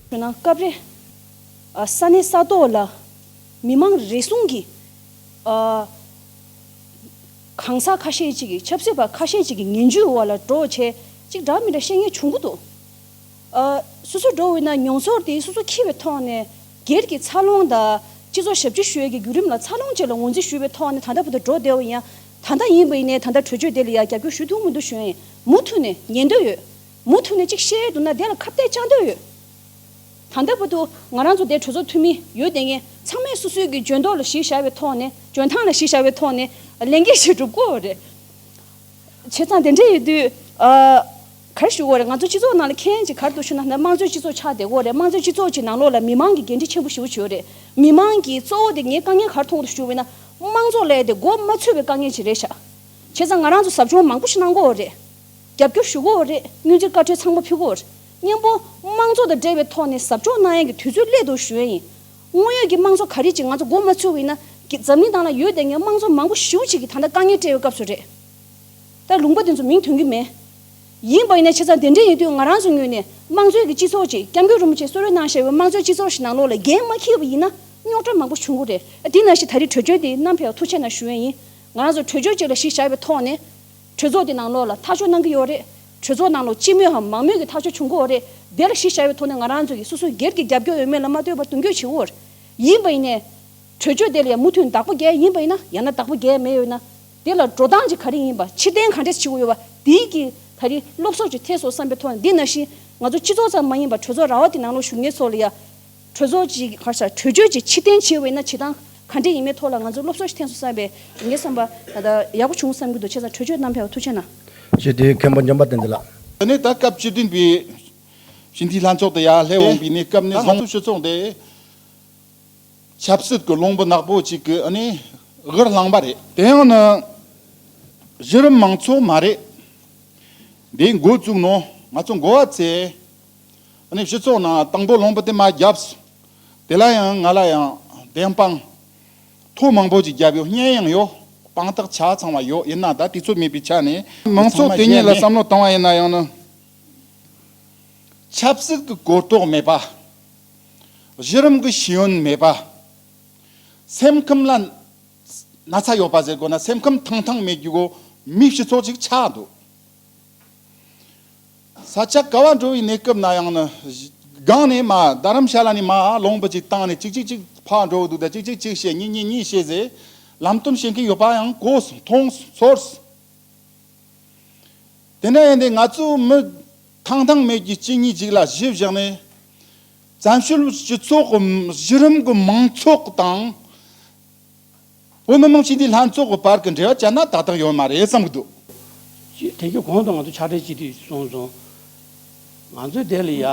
ཞུ་ན་སྐབས་རེ་ཨ་ས་གནས་ས་ཐོག་ལ་མི་མང་རེ་ཟུང་གིས་ཨ་གང་ཟག་ཁ་ཤས་ཅིག་གིས་ཆབ་སྲིད་པ་ཁ་ཤས་ཅིག་གི་ངན་ཇུས་འོག་ལ་འགྲོ་བྱས་ཅིག་འདྲ་མི་འདྲ་བཤད་མཁན་བྱུང་གི་འདུག་ཨ་སོ་སོ་འགྲོ་འོས་ན་མྱོང་ཚོར་དེ་སོ་སོ་འཁྱེར་བའི་ཐོག་ནས་སྒེར་གྱི་འཚར་ལོངས་དང་སྤྱི་ཚོགས་ཞབས་ཕྱི་ཞུ་ཡས་ཀྱི་བརྒྱུད་རིམ་ལ་འཚར་ལོངས་བཅས་ལ་ངོས་འཛིན་ཞུས་པའི་ཐོག་ནས་ད་ལྟ་བར་དུ་འགྲོ་བསྡད་པ་ཡིན་ཡང་ད་ལྟ་ཡིན་པ་ཡིན་ནའི་ད་ལྟ་གྲོས་ཆོད་དེ་ལ་ཡང་རྒྱབ་སྐྱོར་ཞུ་ཐུབ་མི་འདུག་ཞུ་ཡ་ཡིན། མུ་མཐུད་ནས་ཉན་འདོད་ཡོད། མུ་མཐུད་ནས་ཅིག་བཤད་འདུག་ན་དེ་ལ་ཁ་གཏད་གཅོག་འདོད་ཡོད། ད་ལྟ་བར་དུ་ང་རང་ཚོ་དེ་གྲོས་ཚོགས་འཐུས་མི་ཡོད་དེ་ངས་ཚང་མས་སོ་སོའི་གི་འཇོན་ཐོག་ལ་གཞི་བཞག་པའི་ཐོག་ནས་འཇོན་ཐང་ལ་གཞི་བཞག་པའི་ཐོག་ནས་ལས་འགན་ཞིག་སྒྲུབ་དགོས་རེད། བྱས་ཙང་དེ་འདྲ་ཡིན་དུས་ཨ་ག་རེ་ཞུ་དགོས་རེད། ང་ཚོ་སྤྱི་ཚོགས་ནང་ལ་མཁྱེན་ཅིག་ག་རེ་འདུག་ཞུ་ན་ད་དམངས་གཙོའི་སྤྱི་ཚོགས་ཆགས་བསྡད་ཀྱི་ཡོད་རེད། དམངས་གཙོའི་སྤྱི་ཚོགས་ཀྱི་ནང་ལོགས་ལ་མི་མང་གི་འགན་འཁྲི་ཆེན་པོ་ཞེ་པོ་ཅིག་ཡོད་རེད། མི་མང་གི་གཙོ་བོ་དེ་ངས་དཀའ་ངལ་ག་རེ་མཐོང་གི་འདུག་ཞུ་བས་ན་དམངས་གཙོ་ལབ་ཡ་དེ་མགོ་མ་ཚོས་པའི་དཀའ་ངལ་ཅིག་རེད་ཤག་བྱས་ཙང་ང་རང་ཚོ་ཟབ་སྦྱོང་མང་པོ་ཞིག་གནང་དགོས་རེད། རྒྱབ་སྐྱོར་ཞུ་དགོས་རེད། བསྙོན་འཛུགས་བཀའ་འཁྲོལ་ཚང་མ་ཕུལ་དགོས་རེད། མཉམ་པོ་དམངས་གཙོ་དང་འབྲེལ་བའི་ཐོག་ནས་ཟབ་སྦྱོང་གནང་ཡས་ཀྱི་དུས་ཚོད་སླེབས་འདུག་ཞུ་ཡས་ཡིན། དངོས་ཡོད་ཀྱི་དམངས་གཙོ་ག་རེ་ཅིག་ང་ཚོ་མགོ་མ་ཚོས་པ་ཡིན་ན་གི་འཛམ་གླིང་ནང་ལ་ཡོད་བསྡད་མཁན་དམངས་གཙོ་མང་པོ་ཞེ་པོ་ཅིག་གིས་ད་ལྟ་དཀའ་ངལ་འཕྲད་པའི་སྐབས་སུ་རེད། ད་ལུང་པ་དེ་ཚོ་མིང་ཐོན་གྱི་མེད། ཡིན་པ་ཡིན་ན་བྱས་ཙང་དེ་འདྲ་ཡིན་དུས་ང་རང་ཚོ་ངོས་ནས་དམངས་གཙོའི་གི་སྤྱི་ཚོགས་ཅིག་སྐྱབས་མགོན་རིན་པོ་ཆེས་གསོལ་རས་གནང་བཞག་པའི་དམངས་གཙོའི་སྤྱི་ཚོགས་ཤིག་ནང་ལོགས་ལ་འགན་མ་འཁྱེར་བ་ཡིན་ན་རྙོག་དྲ་མང་པོ་བྱུང་གི་རེད། དེ་ནང་བཞིན་ད་རེས་གྲོས་ཆོད་དེ་བསྣམས་ཕེབས་པར་ཐུགས་རྗེ་གནང་ཞུ་ཡས་ཡིན། ང་རང་ཚོ་གྲོས་ཆོད་ཅིག་ལ་གཞི་བཞག་པའི་ཐོག་ནས། གྲོས་ཚོགས་དེ་ནང་ལོགས་ལ་ཐག་གཅོད་གནང་གི་ཡོད་རེད། གྲོས་ཚོགས་ནང་ལོགས་སྤྱི་མོས་ཧམ་མང་མོས་ཀྱི་ཐག་གཅོད་བྱུང་གི་ཡོད་རེད། དེ་ལ་གཞི་བཞག་པའི་ཐོག་ནས་ང་རང་ཚོ་གིས་སོ་སོའི་སྒེར་གྱི་རྒྱབ་སྐྱོར་ཡོད་མེད་ལ་མ་ལྟོས་པར་གདེང་འཇོག་བྱེད་དགོས་རེད། ཡིན་པ་ཡིན་ནའི། གྲོས་ཆོད་དེ་ལ་ཡང་མུ་མཐུད་བདག་པོ་རྒྱག་ཡིན་པ་ཡིན་ན་ཡང་ན་བདག་པོ་རྒྱག་མེད་ཡོད་ན། དེ་ལ་འགྲོ་སྟངས་ཅིག་ག་རེ་ཡིན་པ་ཕྱིར་འཐེན་ག་འདྲས་བྱེད་དགོས་ཡོད་པ་དེའི་གི་ད་རེས་སློབ་གསོ་ཅིག་ཐེབས་སོང་བསམ་པའི་ཐོག་ནས་འདི་ནང་བཞིན་ང་ཚོ་སྤྱི་ཚོགས་ཙམ་མ་ཡིན་པར་གྲོས་ཚོགས་ར་བ་དེ་ནང་ལོགས་བཞུགས་མཁན་ཚོ་ལ་ཡང་། གྲོས་ཚོགས་ཀྱི་ག་རེ་ཟེར་གྲོས་ཆོད་ཀྱི་ཕྱིར་འཐེན་བྱས་པ་ཡིན་ན་བྱེད་སྟངས་ག་འདྲ་ཡིན་མིན་ཐོག་ལ་ང་ཚོ་སློབ་གསོ་ཞིག་ཐེབས་སོང་བསམ་པའི་ངའི་བསམ་པ་ད་ལྟ་ཡག་པོ་བྱུང་བསམ་གྱི་འདུག་བྱས་ཙང་གྲོས་ཆོད་བསྣམས་ཕེབས་པར་ཐུགས་རྗེ་གནང་། ཞེས་དེའི་མཁན་པོ་འཇམ་དཔལ་བསྟན་འཛིན་ལགས། དེ་ནས་ད་སྐབས་བཅུ་བདུན་པའི་སྤྱི་འཐུས་ལྷན་ཚོགས་དུ་ཡར་སླེབས་འོང་པའི་གནས་སྐབས་ནས་བཟུང་ད་ང་ཚོ་སྤྱི་ཚོགས་འདི་ཆབ་སྲིད་ཀྱི་རླུང་བུ་ནག་པོ་ཅིག་གི་ཨ་ནི་འུར་ལངས་པ་རེད། དེ་ཡང་ནི་གཞི་རིམ་མང་ཚོགས་མ་རེད། འདི་འགོ་བཙུགས་ནོ་ང་ཚོ་འགོ་བ་བཙལ། ཨ་ནི་སྤྱི་ཚོགས་ནང་དང་པོ་ལུང་པ་དེ་མར་བརྒྱབ། དེ་ལ་ཡང་ང་ལ་ཡང་བདེན་དཔང་ཐོ་མང་པོ་ཅིག་བརྒྱབ་ཡོད། བརྙན་ཡང་ཡོད། དཔང་རྟགས་ཆ་ཚང་བ་ཡོད། ཡིན་ན་ད་དུས་ཚོད་མེད་པའི་ཆ་ནས་མང་ཚོགས་དེ་ཉིད་ལ་བསམ་བློ་བཏང་བ་ཡིན་ན་ཡང་ནི་ཆབ་སྲིད་ཀྱི་གོ་རྟོགས་མེད་པ། གཞི་རིམ་གྱི་ཤེས་ཡོན་མེད་པ། སེམས་ཁམས་ལ་ན་ཚ་ཡོད་པ་ཟེར་དགོས་ན་སེམས་ཁམས་ཐང་ཐང་མེད་རྒྱུ་གོ་མི་སྤྱི་ཚོགས་ཅིག་ཆགས་འདུག་ས་ཆ་ག་བ་འགྲོ་བའི་གནས་སྐབས་ན་ཡང་ན་སྒང་ནས་མ་རྡ་རམ་ཤ་ལ་ནས་མ་ལུང་པ་ཅིག་བཏང་ནས་ཅིག་ཅིག་ཅིག་ཕར་འགྲོ་འདུག་ད་ཅིག་ཅིག་ཅིག་བཤད་གཉིས་གཉིས་གཉིས་བཤད་ཟེར་ལམ་སྟོན་བྱེད་མཁན་ཡོད་པ་ཡང་གོ་སོང་མཐོང་སོང་ཚོར་སོང་། དེ་འདྲ་ཡིན་ཏེ་ང་ཚོ་མི་ཐང་ཐང་མེད་ཀྱི་གཅིག་གཉིས་ཅིག་ལ་གཞི་བཞག་ནས་བཙན་བྱོལ་སྤྱི་ཚོགས་ཀྱི་གཞི་རིམ་གྱི་མང་ཚོགས་དང་བོད་མི་མང་སྤྱི་འཐུས་ལྷན་ཚོགས་ཀྱི་བར་གྱི་འབྲེལ་བ་བཅད་ན་ཏག་ཏག་ཡོད་མ་རེད་བསམ་གྱི་འདུག་དེ་གི་གོང་དུ་ང་ཚོ་ཕྱག་སྦྲེལ་སྤྱི་འཐུས་གསུངས་སོང་། ང་ཚོས་དེ་ལ་ཡ་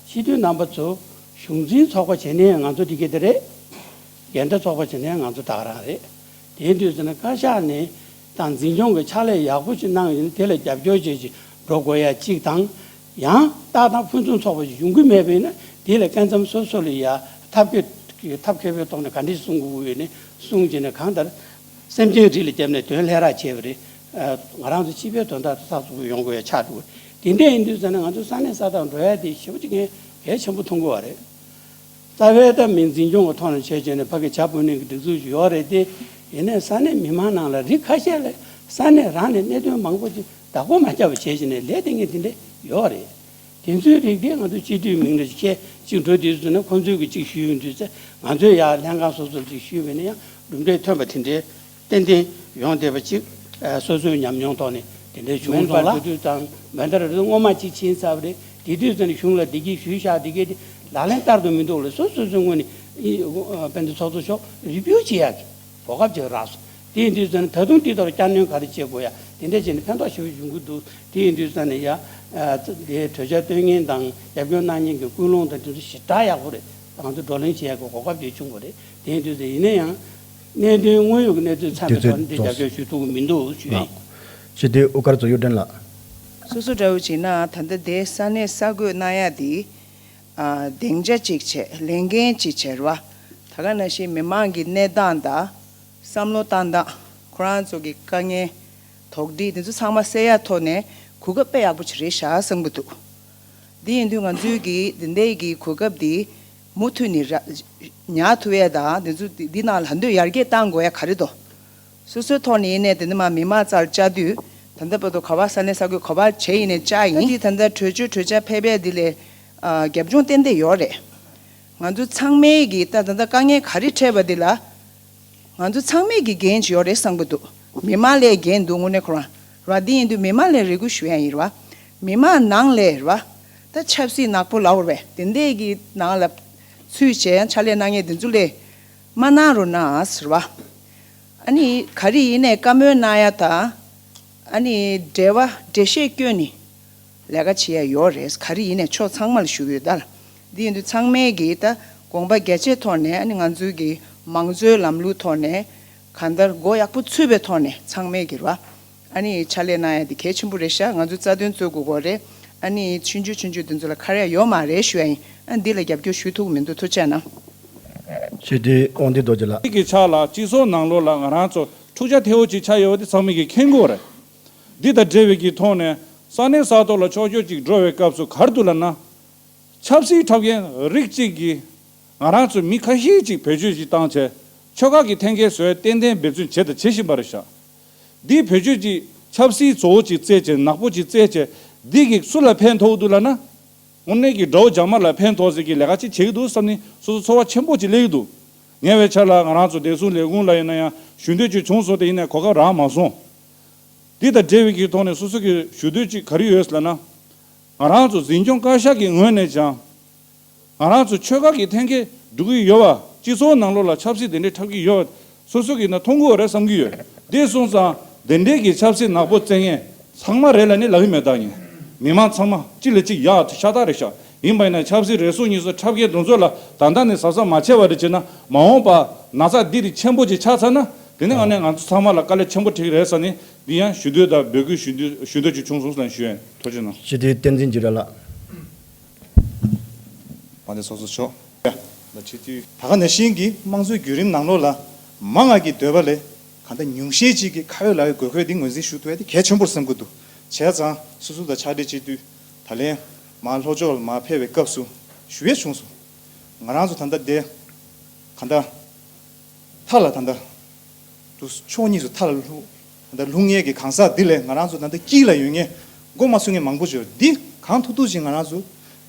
སྤྱི་འཐུས་རྣམ་པ་ཚོ་གཞུང་འཛིན་ཚོགས་པ་བྱས་ནའི་ང་ཚོ་འགྲིག་གི་དེ་རེད། འགལ་ཟླ་ཚོགས་པ་བྱས་ནའི་ང་ཚོ་ད་ག་རང་རེད། དེ་དུས་ཙམ་ན་བཀའ་ཤག་ནས་དང་འཛིན་སྐྱོང་གི་ཕྱག་ལས་ཡག་པོ་ཞིག་གནང་ཡོད་ན་དེ་ལ་རྒྱབ་སྐྱོར་བྱེད་ཅིག་འགྲོ་དགོས་ཡ་གཅིག་དང་། ཡང་ཏག་ཏག་ཕུན་སུམ་ཚོགས་པ་ཞིག་ཡོང་གི་མེད་པ་ཡིན་ན་དེ་ལ་སྐབས་མཚམས་སོ་སོ་ལ་ཡ་ཐབས་སྐྱོ་ཐབས་མཁས་པོའི་ཐོག་ནས་ག་འདྲ་ཞིག་གསུང་དགོས་ཡོད་ནས་གསུང་བྱས་ནས་གང་ལྟར། སེམས་ཅན་རིགས་ལ་བརྒྱབ་ནས་དོན་ལྷད་རག་བྱས་པ་རེད། ཨ། ང་རང་ཚོ་སྤྱི་པའི་དོན་དག་ཏུ་ཚགས་ཚུད་པོ་ཡོང་དགོས་ཡ་ཆགས་འདུག་དེ་འདྲ་ཡིན་དུས་ཙམ་ན་ང་ཚོ་ས་གནས་ས་ཐག་འགྲོ་ཡ་དེ་ཞེ་པོ་ཅིག་ངས་གལ་ཆེན་པོ་མཐོང་གི་ཡོད་རེད། རྩ་བའི་ད་མི་འཛིན་སྐྱོང་གི་ཐོག་ནས་བྱས་བྱས་ནས་ཕ་གི་བྱ་བུ་ནས་ཀྱི་སྒྲིག་འཛུགས་ཤིག་ཡོད་རེད་དེ། ཡིན་ནའི་ས་གནས་མི་མང་ནང་ལ་རིགས་ཁ་ཤས་ལ་ས་གནས་རང་ནས་གནད་དོན་མང་པོ་ཅིག་བདག་པོ་མ་རྒྱབ་པ་བྱས་བྱས་ནས་ལས་དེ་ངས་དེ་འདྲ་ཡོད་རེད། དེ་ཚོའི་རིགས་དེ་ང་ཚོ་སྤྱི་འཐུས་མིང་ལ་ཁྱེད་གཅིག་འགྲོ་དུས་ཙམ་ན་ཁོང་ཚོས་ཀྱི་གཅིག་ཞུས་ཡོང་དུས་ཚེ་ང་ཚོས་ཡར་ལྷན་ཁང་སོ་སོར་གཅིག་ཞུས་པ་ཡིན་ན་ཡང་གྲུབ་འབྲས་ཐོན་པ་དེ་འདྲའི་ཏན་ཏན་ཡོང་བསྡད་པ་གཅིག་སོ་སོའི་ཉམས་མྱོང་ཐོག་ནས་དེ་འདྲའི་བྱུང་སོང་ལ། མེན་པར་དེ་དུས་དང་མེན་པར་དེ་སྔོན་མ་གཅིག་ཕྱིན་ཚར་བ་རེད། དེ་དུས་ཙམ་ན་གཞུང་ལ་བདེ་སྐྱིད་ཞུས་བཞག་དེ་གས་དེ་ལག་ལེན་བསྟར་དུ་མི་འདུག་ལ་སོ་སོ་སོའི་ངོས་ནས་དཔལ་ལྡན་ཚོགས་གཙོ་མཆོག་རི་བིའུ་བྱེད་ཡག་གི་གོ་སྐབས་ཅིག་རག་སོང་། དེ་ཡིན་དུས་ཙམ་ན་ད་དུང་དེའི་ཐོག་ལ་བསྐྱར་སྣོན་ག་རེ་བྱེད་དགོས་ཡ་དེ་འདྲ་བྱས་ནས་ཕན་ཐོགས་ཞེ་པོ་ཡོང་གི་འདུག་དེ་ཡིན་དུས་ཙམ་ན་ཡ། ཨ། དེ་གྲོས་འཆར་བཏོན་མཁན་དང་རྒྱབ་སྐྱོར་གནང་མཁན་གྱི་ཀུན་སློང་དང་དེ་ཚོ་ཞེ་དྲག་ཡག་པོ་རེད། ང་ཚོ་བགྲོ་གླེང་བྱེད་ཡག་གི་གོ་སྐབས་དེ་བྱུང་བ་རེད། དེ་ཡིན་དུས་ཙམ་ཡིན་ན་ཡང་གནད་དོན་དངོས་ཡོད་ཀྱི་གནས་ཚུལ་ཚང་བའི་ཐོག་ནས་དེ་རྒྱབ་སྐྱོར་ཞུ་ཐུབ་ཀྱི་མི་འདུག་ཞུ་ཡ་ཡིན། སྤྱི་འཐུས་དབུ་དཀར་མཚོ་གཡུ་སྒྲོན་ལགས། སོ་སོ་འདྲ་བོ་བྱས་ན་ད་ལྟ་དེ་ས་གནས་གསར་འགོད་གནང་ཡ་དེ། ཨ། སྡིངས་ཆ་གཅིག་བྱས་ལས་འགན་གཅིག་བྱས་རེད་བ། ད་ག་ནང་བཞིན་མི་མང་གི་གནས་སྟངས་དང་། བསམ་བློ་བཏང་སྟངས། ཁོ་རང་ཚོ་གི་དཀའ་ངལ། དོགས་འདྲི་འདི་ཚོ་ཚང་མ་གསལ་ཡག་ཐོག་ནས་གོ་སྐབས་དཔེ་ཡག་པོ་ཅིག་རེད་ཤག་བསམ་གྱི་འདུག་འདི་ཡིན་དུས་ང་ཚོའི་གི་འདི་འདྲའི་གི་གོ་སྐབས་འདི་མུ་མཐུད་ནས་ར་ཉར་ཐུབ་ཡས་དང་འདི་ཚོ་འདི་འདི་ནང་ལ་འདོད་ཡར་རྒྱས་གཏང་དགོས་ཡ་ག་རེ་འདུག་སོ་སོའི་ཐོག་ནས་ཡིན་ནའི་དེ་འདི་མ་མི་མང་རྩར་བཅར་དུས་ད་ལྟ་བར་དུ་ག་བ་ས་གནས་ས་ཁུལ་ག་བ་བྱས་ཡིན་ནའི་བཅར་ཡིན། ད་འདི་ད་ལྟ་གྲོས་ཆོད་གྲོས་འཆར་ཕེབས་པའི་འདི་ལས་ཨ་རྒྱབ་ལྗོངས་ཏན་ཏན་ཡོད་རེད། ང་ཚོ་ཚང་མའི་གི་ད་ད་ལྟ་དཀའ་ངལ་ག་རེ་འཕྲད་པ་འདི་ལ། ང་ཚོ་ཚང་མས་ཀྱི་འགན་ཅིག་ཡོད་རེད་བསམ་གྱི་འདུག་མི་མང་ལའི་འགན་འདུག་དངོས་གནས་ཁོ་རང་ར། འདི་ཡིན་དུས་མི་མང་ལའི་རེ་སྐུལ་ཞུ་ཡ་ཡིན་ར་བ། མི་མང་ནང་ལའི་ར་བ། ད་ཆབ་སྲིད་ནག་པོ་ལབ་ར་བས་དེ་འདྲས་ཀྱི་ནང་ལ་ཚུད་བྱས་ཕྱག་ལས་གནང་མཁན་དེ་ཚོ་ལའི་མ་གནང་རོགས་གནང་ཟེར་བ། ཨ་ནི་ག་རེ་ཡིན་ནའི་བཀའ་མོལ་གནང་ཡ་དང་། ཨ་ནི་འབྲེལ་བ་འགྲེལ་བཤད་བསྐྱོན་ནི། ལས་ཀ་བྱེད་ཡ་ཡོད་རེད། ག་རེ་ཡིན་ནའི་ཕྱོགས་ཚང་མ་ལ་ཞུ་གི་ཡོད་ད་ལ། འདི་ཡིན་དུས་ཚང་མས་ཀྱིས་ད་དགོངས་པ་རྒྱ་ཆེའི་ཐོག་ནས་ཨ་ནི་ང་ཚོའི་གི་མང་གཙོའི་ལམ་ལུགས་ཐོག་ནས་གང་ལྟར་མགོ་ཡག་པོ་ཚོས་པའི་ཐོག་ནས་ཚང་མས་ཀྱིས་ར་ཨ་ནི་ཕྱག་ལས་གནང་ཡ་འདི་གལ་ཆེན་པོ་རེད་ཤག་ང་ཚོ་རྩ་དོན་རྩོད་དགོས་གོ་རེད། ཨ་ནི་ཆུང་ཆུང་ཆུང་ཆུང་འདི་ཚོ་ལ་ཁ་རས་ཡོད་མ་རེད་ཞུ་ཡ་ཡིན། ཨ་འདི་ལ་རྒྱབ་སྐྱོར་ཞུ་ཐུབ་ཀྱི་མི་འདུག་ཐུགས་རྗེ་གནང་། ཞེས་དེ་དབང་འདུས་རྡོ་རྗེ་ལགས། གི་ཆ་ལ་སྤྱི་ཚོགས་ནང་ལོགས་ལ་ང་རང་ཚོ་འཁྲུག་ཆ་ཐེ་བོ་ཅིག་ཆགས་ཡོད་པ་དེ་ཚང་མས་ཀྱིས་མཁྱེན་གྱི་ཡོད་རེད། འདི་དང་འབྲེལ་བའི་གི་ཐོག་ནས་ས་གནས་ས་ཐོག་ལ་ཕྱོགས་བསྐྱོད་ཅིག་འགྲོ་བའི་སྐབས་སུ་ག་རེ་འདུག་ལབ་ན། ཆབ་སྲིད་འཁྲབ་མཁན་རིགས་གཅིག་གིས་ང་རང་ཚོ་མི་ཁ་ཤས་ཅིག་བེད་སྤྱོད་ཅིག་བཏང་བྱས་ཆོལ་ཁ་གི་འཐེན་འཁྱེར་བཟོ་ཡ་ཏན་ཏན་འབད་བརྩོན་བྱས་དང་བྱེད་བཞིན་པ་རེད་ཤག་འདིའི་བེད་སྤྱོད་ཀྱི་ཆབ་སྲིད་བཟོ་བོ་ཅིག་བཙལ་བྱས་ནག་པོ་ཅིག་བཙལ་བྱས་འདི་གིས་སུ་ལ་ཕན་ཐོགས་འདུག་ལབ་ན། དངོས་གནས་ཀྱི་དགྲ་བོ་རྒྱ་དམར་ལ་ཕན་ཐོགས་ཟེར་གྱི་ལས་ཀ་ཅིག་བྱེད་ཀྱི་འདུག་བསམ་ནས་སོ་སོ་ཚོར་བ་ཆེན་པོ་ཅིག་སླེབས་ཀྱི་འདུག་ཉེ་བའི་ཆར་ལ་ང་རང་ཚོ་བདེ་སྲུང་ལས་ཁུངས་ལ་ཡིན་ན་ཡང་ཞུ་འདོད་ཅིག་བྱུང་སོང་། དེ་ཡིན་ནའི་གོ་སྐབས་རག་མ་སོང་། འདི་དང་འབྲེལ་བའི་གི་ཐོག་ནས་སོ་སོ་གི་ཞུ་འདོད་ཅིག་ག་རེ་ཡོད་ལབ་ན། ང་རང་ཚོ་འཛིན་སྐྱོང་བཀའ་ཤག་གི་ངོས་ནས་ཀྱང་། ང་རང་ཚོ་ཆོལ་ཁ་གི་འཐེན་འཁྱེར་འགྲོ་གི་ཡོད་པ། སྤྱི་ཚོགས་ནང་ལོགས་ལ་ཆབ་སྲིད་དེ་འདྲའི་འཁྲབ་ཀྱི་ཡོད་པ། སོ་སོ་གིས་ན་མཐོང་གི་ཡོད་རེད་བསམ་གྱི་ཡོད། དེ་སོང་ཙང་དེ་འདྲའི་གི་ཆབ་སྲིད་ནག་པོ་བཙལ་མཁན་ཚང་མ་རེད་ལབ་ནས་ལབ་ཀྱི་མེད་ད་ཡིན། མི་མང་ཚང་མ་གཅིག་ལ་གཅིག་ཡག་ཤ་སྟག་རེད་ཤག་ཡིན་པ་ཡིན་ན་ཆབ་སྲིད་རེ་ཟུང་གཉིས་ཟུང་འཁྲབ་མཁན་དེ་ཚོ་ལ་ད་ལྟ་ནས་གཟབ་གཟབ་མ་བྱས་པ་རེད་བྱས་ན་མ་འོངས་པ་ན་ཚ་འདི་རིགས་ཆེན་པོ་ཅིག་ཆགས་ཚར་ན་དེ་ནས་ཨ་ནི་ང་ཚོ་ཚང་མ་ལ་དཀའ་ལས་ཆེན་པོ་འཕྲད་ཀྱི་རེད་ཟེར་ནས་འདི་ཡང་ཞུ་འདོད་དང་འབོད་སྐུལ་ཞུ་འདོད་ཞུ་འདོད་ཅིག་བྱུང་སོང་ལབ་ཞུ་ཡ་ཡིན། ཐུགས་རྗེ་གནང་། སྤྱི་འཐུས་བསྟན་འཛིན་འཇིགས་བྲལ་ལགས། དཔལ་ལྡན་ཚོགས་གཙོ་མཆོག་ལ་སྤྱི་འཐུས་ད་ག་ནང་བཞིན་གྱི་དམངས་གཙོའི་བརྒྱུད་རིམ་ནང་ལོགས་ལ་མང་ང་གི་འདོད་པ་ལས་གང་ལྟར་ཉུང་ཤས་ཅིག་གི་ཁ་ཡོད་ལག་ཡོད་དགོས་མཁོ་འདི་ངོས་འཛིན་ཞུ་ཐུབ་ཡ་དེ་གལ་ཆེན་པོར་བསམ་གྱི་འདུག་བྱས་ཙང་སོ་སོ་དང་ཕྱག་སྦྲེལ་སྤྱི་འཐུས་ད་ལན་མར་ལྷོ་ཕྱོགས་ལ་མར་ཕེབས་པའི་སྐབས་སུ་ཞུ་ཡས་བྱུང་སོང་། ང་རང་ཚོ་ད་ལྟ་བསྡད་གང་ལྟར། མཐའ་ལ་ད་ལྟ་དུ་ཕྱོགས་གཉིས་སུ་མཐའ་ལ་ལྷུང་ད་ལྟ་ལྷུང་མཁན་གྱི་གང་ཟག་འདི་ལས་ང་རང་ཚོ་ད་ལྟ་དཀྱིལ་ལ་ཡོད་མཁན་མགོ་མ་ཚོས་མཁན་མང་པོ་ཅིག་ཡོད། འདི་གང་ཐུབ་ཐུབ་ཅིག་ང་རང་ཚོ་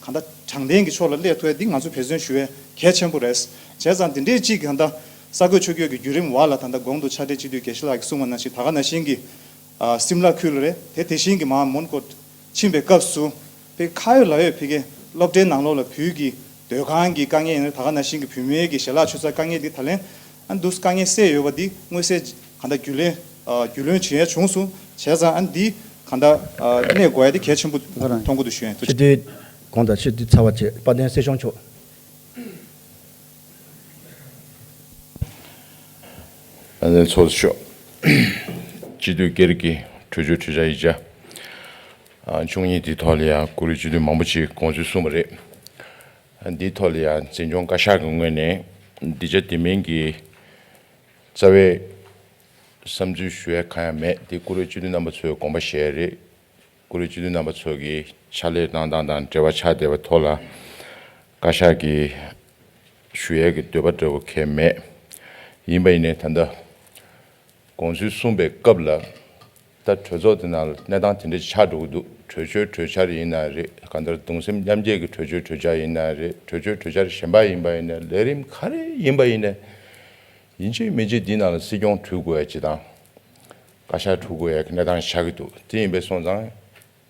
གང་ལྟར་དྲང་བདེན་གྱི་ཕྱོགས་ལ་སླེབས་ཐུབ་ཡ་འདི་ང་ཚོ་འབད་བརྩོན་ཞུ་ཡ་གལ་ཆེན་པོ་རེད། བྱས་ཙང་འདི་འདྲའི་ཅིག་གང་ལྟར་ས་བགོས་ཆུ་བསྐྱོད་ཀྱི་བརྒྱུད་རིམ་བར་ལ་ད་ལྟ་གོང་དུ་ཕྱག་སྦྲེལ་སྤྱི་འཐུས་དགེ་བཤེས་ལགས་ཀྱིས་གསུངས་པ་ནང་བཞིན་ད་ག་ནང་བཞིན་གྱི་ཨ་སིམ་ལ་ཁུལ་ལ་རེད། དེ་དེ་བཞིན་གྱི་མར་མོན་གྷོ་ཕྱིན་པའི་སྐབས་སུ་ཕའི་ཁ་ཡོད་ལག་ཡོད་ཕ་གིའི་སློབ་གྲྭའི་ནང་ལོགས་ལ་བོད་ཀྱི་སྡོད་ཁང་གི་དཀའ་ངལ་ཡིན་ན་ད་ག་ནང་བཞིན་གྱི་བུད་མེད་ཀྱི་ཞལ་ལག་མཆོད་གསར་དཀའ་ངལ་འདི་ད་ལན་ཨ་འདུག་དཀའ་ངལ་སེལ་ཡོད་པ་འདི་མངོན་གསལ་གང་ལྟར་རྒྱུས་ལོན་རྒྱུས་ལོན་བྱེད་ཡ་བྱུང་སོང་། བྱས་ཙང་ཨ་འདི་གང་ལྟར་གནས་དགོས་ཡ་འདི་གལ་ཆེན་པོ་མཐོང་གི་འདུག་ཞུ་ཡ་ཡིན། ཐུགས་རྗེ་ཆེ། གོང་དང་ཆེད་དུ་ཚར་བ་བཅས་དཔལ་ལྡན་སྲིད་སྐྱོང་མཆོག་ཨ་ནེ་ཚོགས་གཙོ་མཆོག་སྤྱི་འཐུས་སྒེར་གྱི་གྲོས་ཆོད་གྲོས་འཆར་ཡིག་ཆ་ཨ་བཅུ་གཉིས་འདིའི་ཐོག་ལ་ཡང་བཀུར་འོས་སྤྱི་འཐུས་མང་པོ་ཅིག་དགོངས་ཚུལ་གསུངས་པ་རེད། འདིའི་ཐོག་ལ་ཡང་འཛིན་སྐྱོང་བཀའ་ཤག་གི་ངོས་ནས་འདི་ཆ་དེ་མིན་གྱི་རྩ་བའི་བསམ་ཚུལ་ཞུ་ཡ་གང་ཡང་མེད། དེ་བཀུར་འོས་སྤྱི་འཐུས་རྣམ་པ་ཚོའི་དགོངས་པ་བཞེས་རེད། བཀུར་འོས་སྤྱི་འཐུས་རྣམ་པ་ཚོ་གིས་ཕྱག་ལས་གནང་སྟངས་དང་འབྲེལ་བ་ཆགས་བསྡད་པའི་ཐོག་ལ་བཀའ་ཤག་གིས་ཞུ་ཡས་ཀྱི་འདོད་པ་འདྲ་བོ་གང་ཡང་མེད། ཡིན་པ་ཡིན་ནའི་ད་ལྟ་དགོངས་ཚུལ་གསུངས་པའི་སྐབས་ལ་ད་གྲོས་ཚོགས་དེ་ནང་ལ་གནས་སྟངས་དེ་འདྲ་ཆགས་འགྲོ་གི་འདུག་གྲོས་ཆོད་གྲོས་འཆར་ཡིན་ན་རེད། གང་ལྟར་གདུང་སེམས་མཉམ་སྐྱེད་ཀྱི་གྲོས་ཆོད་གྲོས་འཆར་ཡིན་ན་རེད། གྲོས་ཆོད་གྲོས་འཆར་གཞན་པ་ཡིན་པ་ཡིན་ནའི་ལས་རིམ་ག་རེ་ཡིན་པ་ཡིན་ནའི་ཡིན་གཅིག་མིན་གཅིག་འདི་ནང་ལ་སྲིད་སྐྱོང་འཁྲུལ་དགོས་ཡ་ཅིག་དང་། བཀའ་ཤག་འཁྲུལ་དགོས་ཡ་གི་གནས་སྟངས་ཆགས་ཀྱི་འདུག་དེ་ཡིན་པས་སོང་ཙང་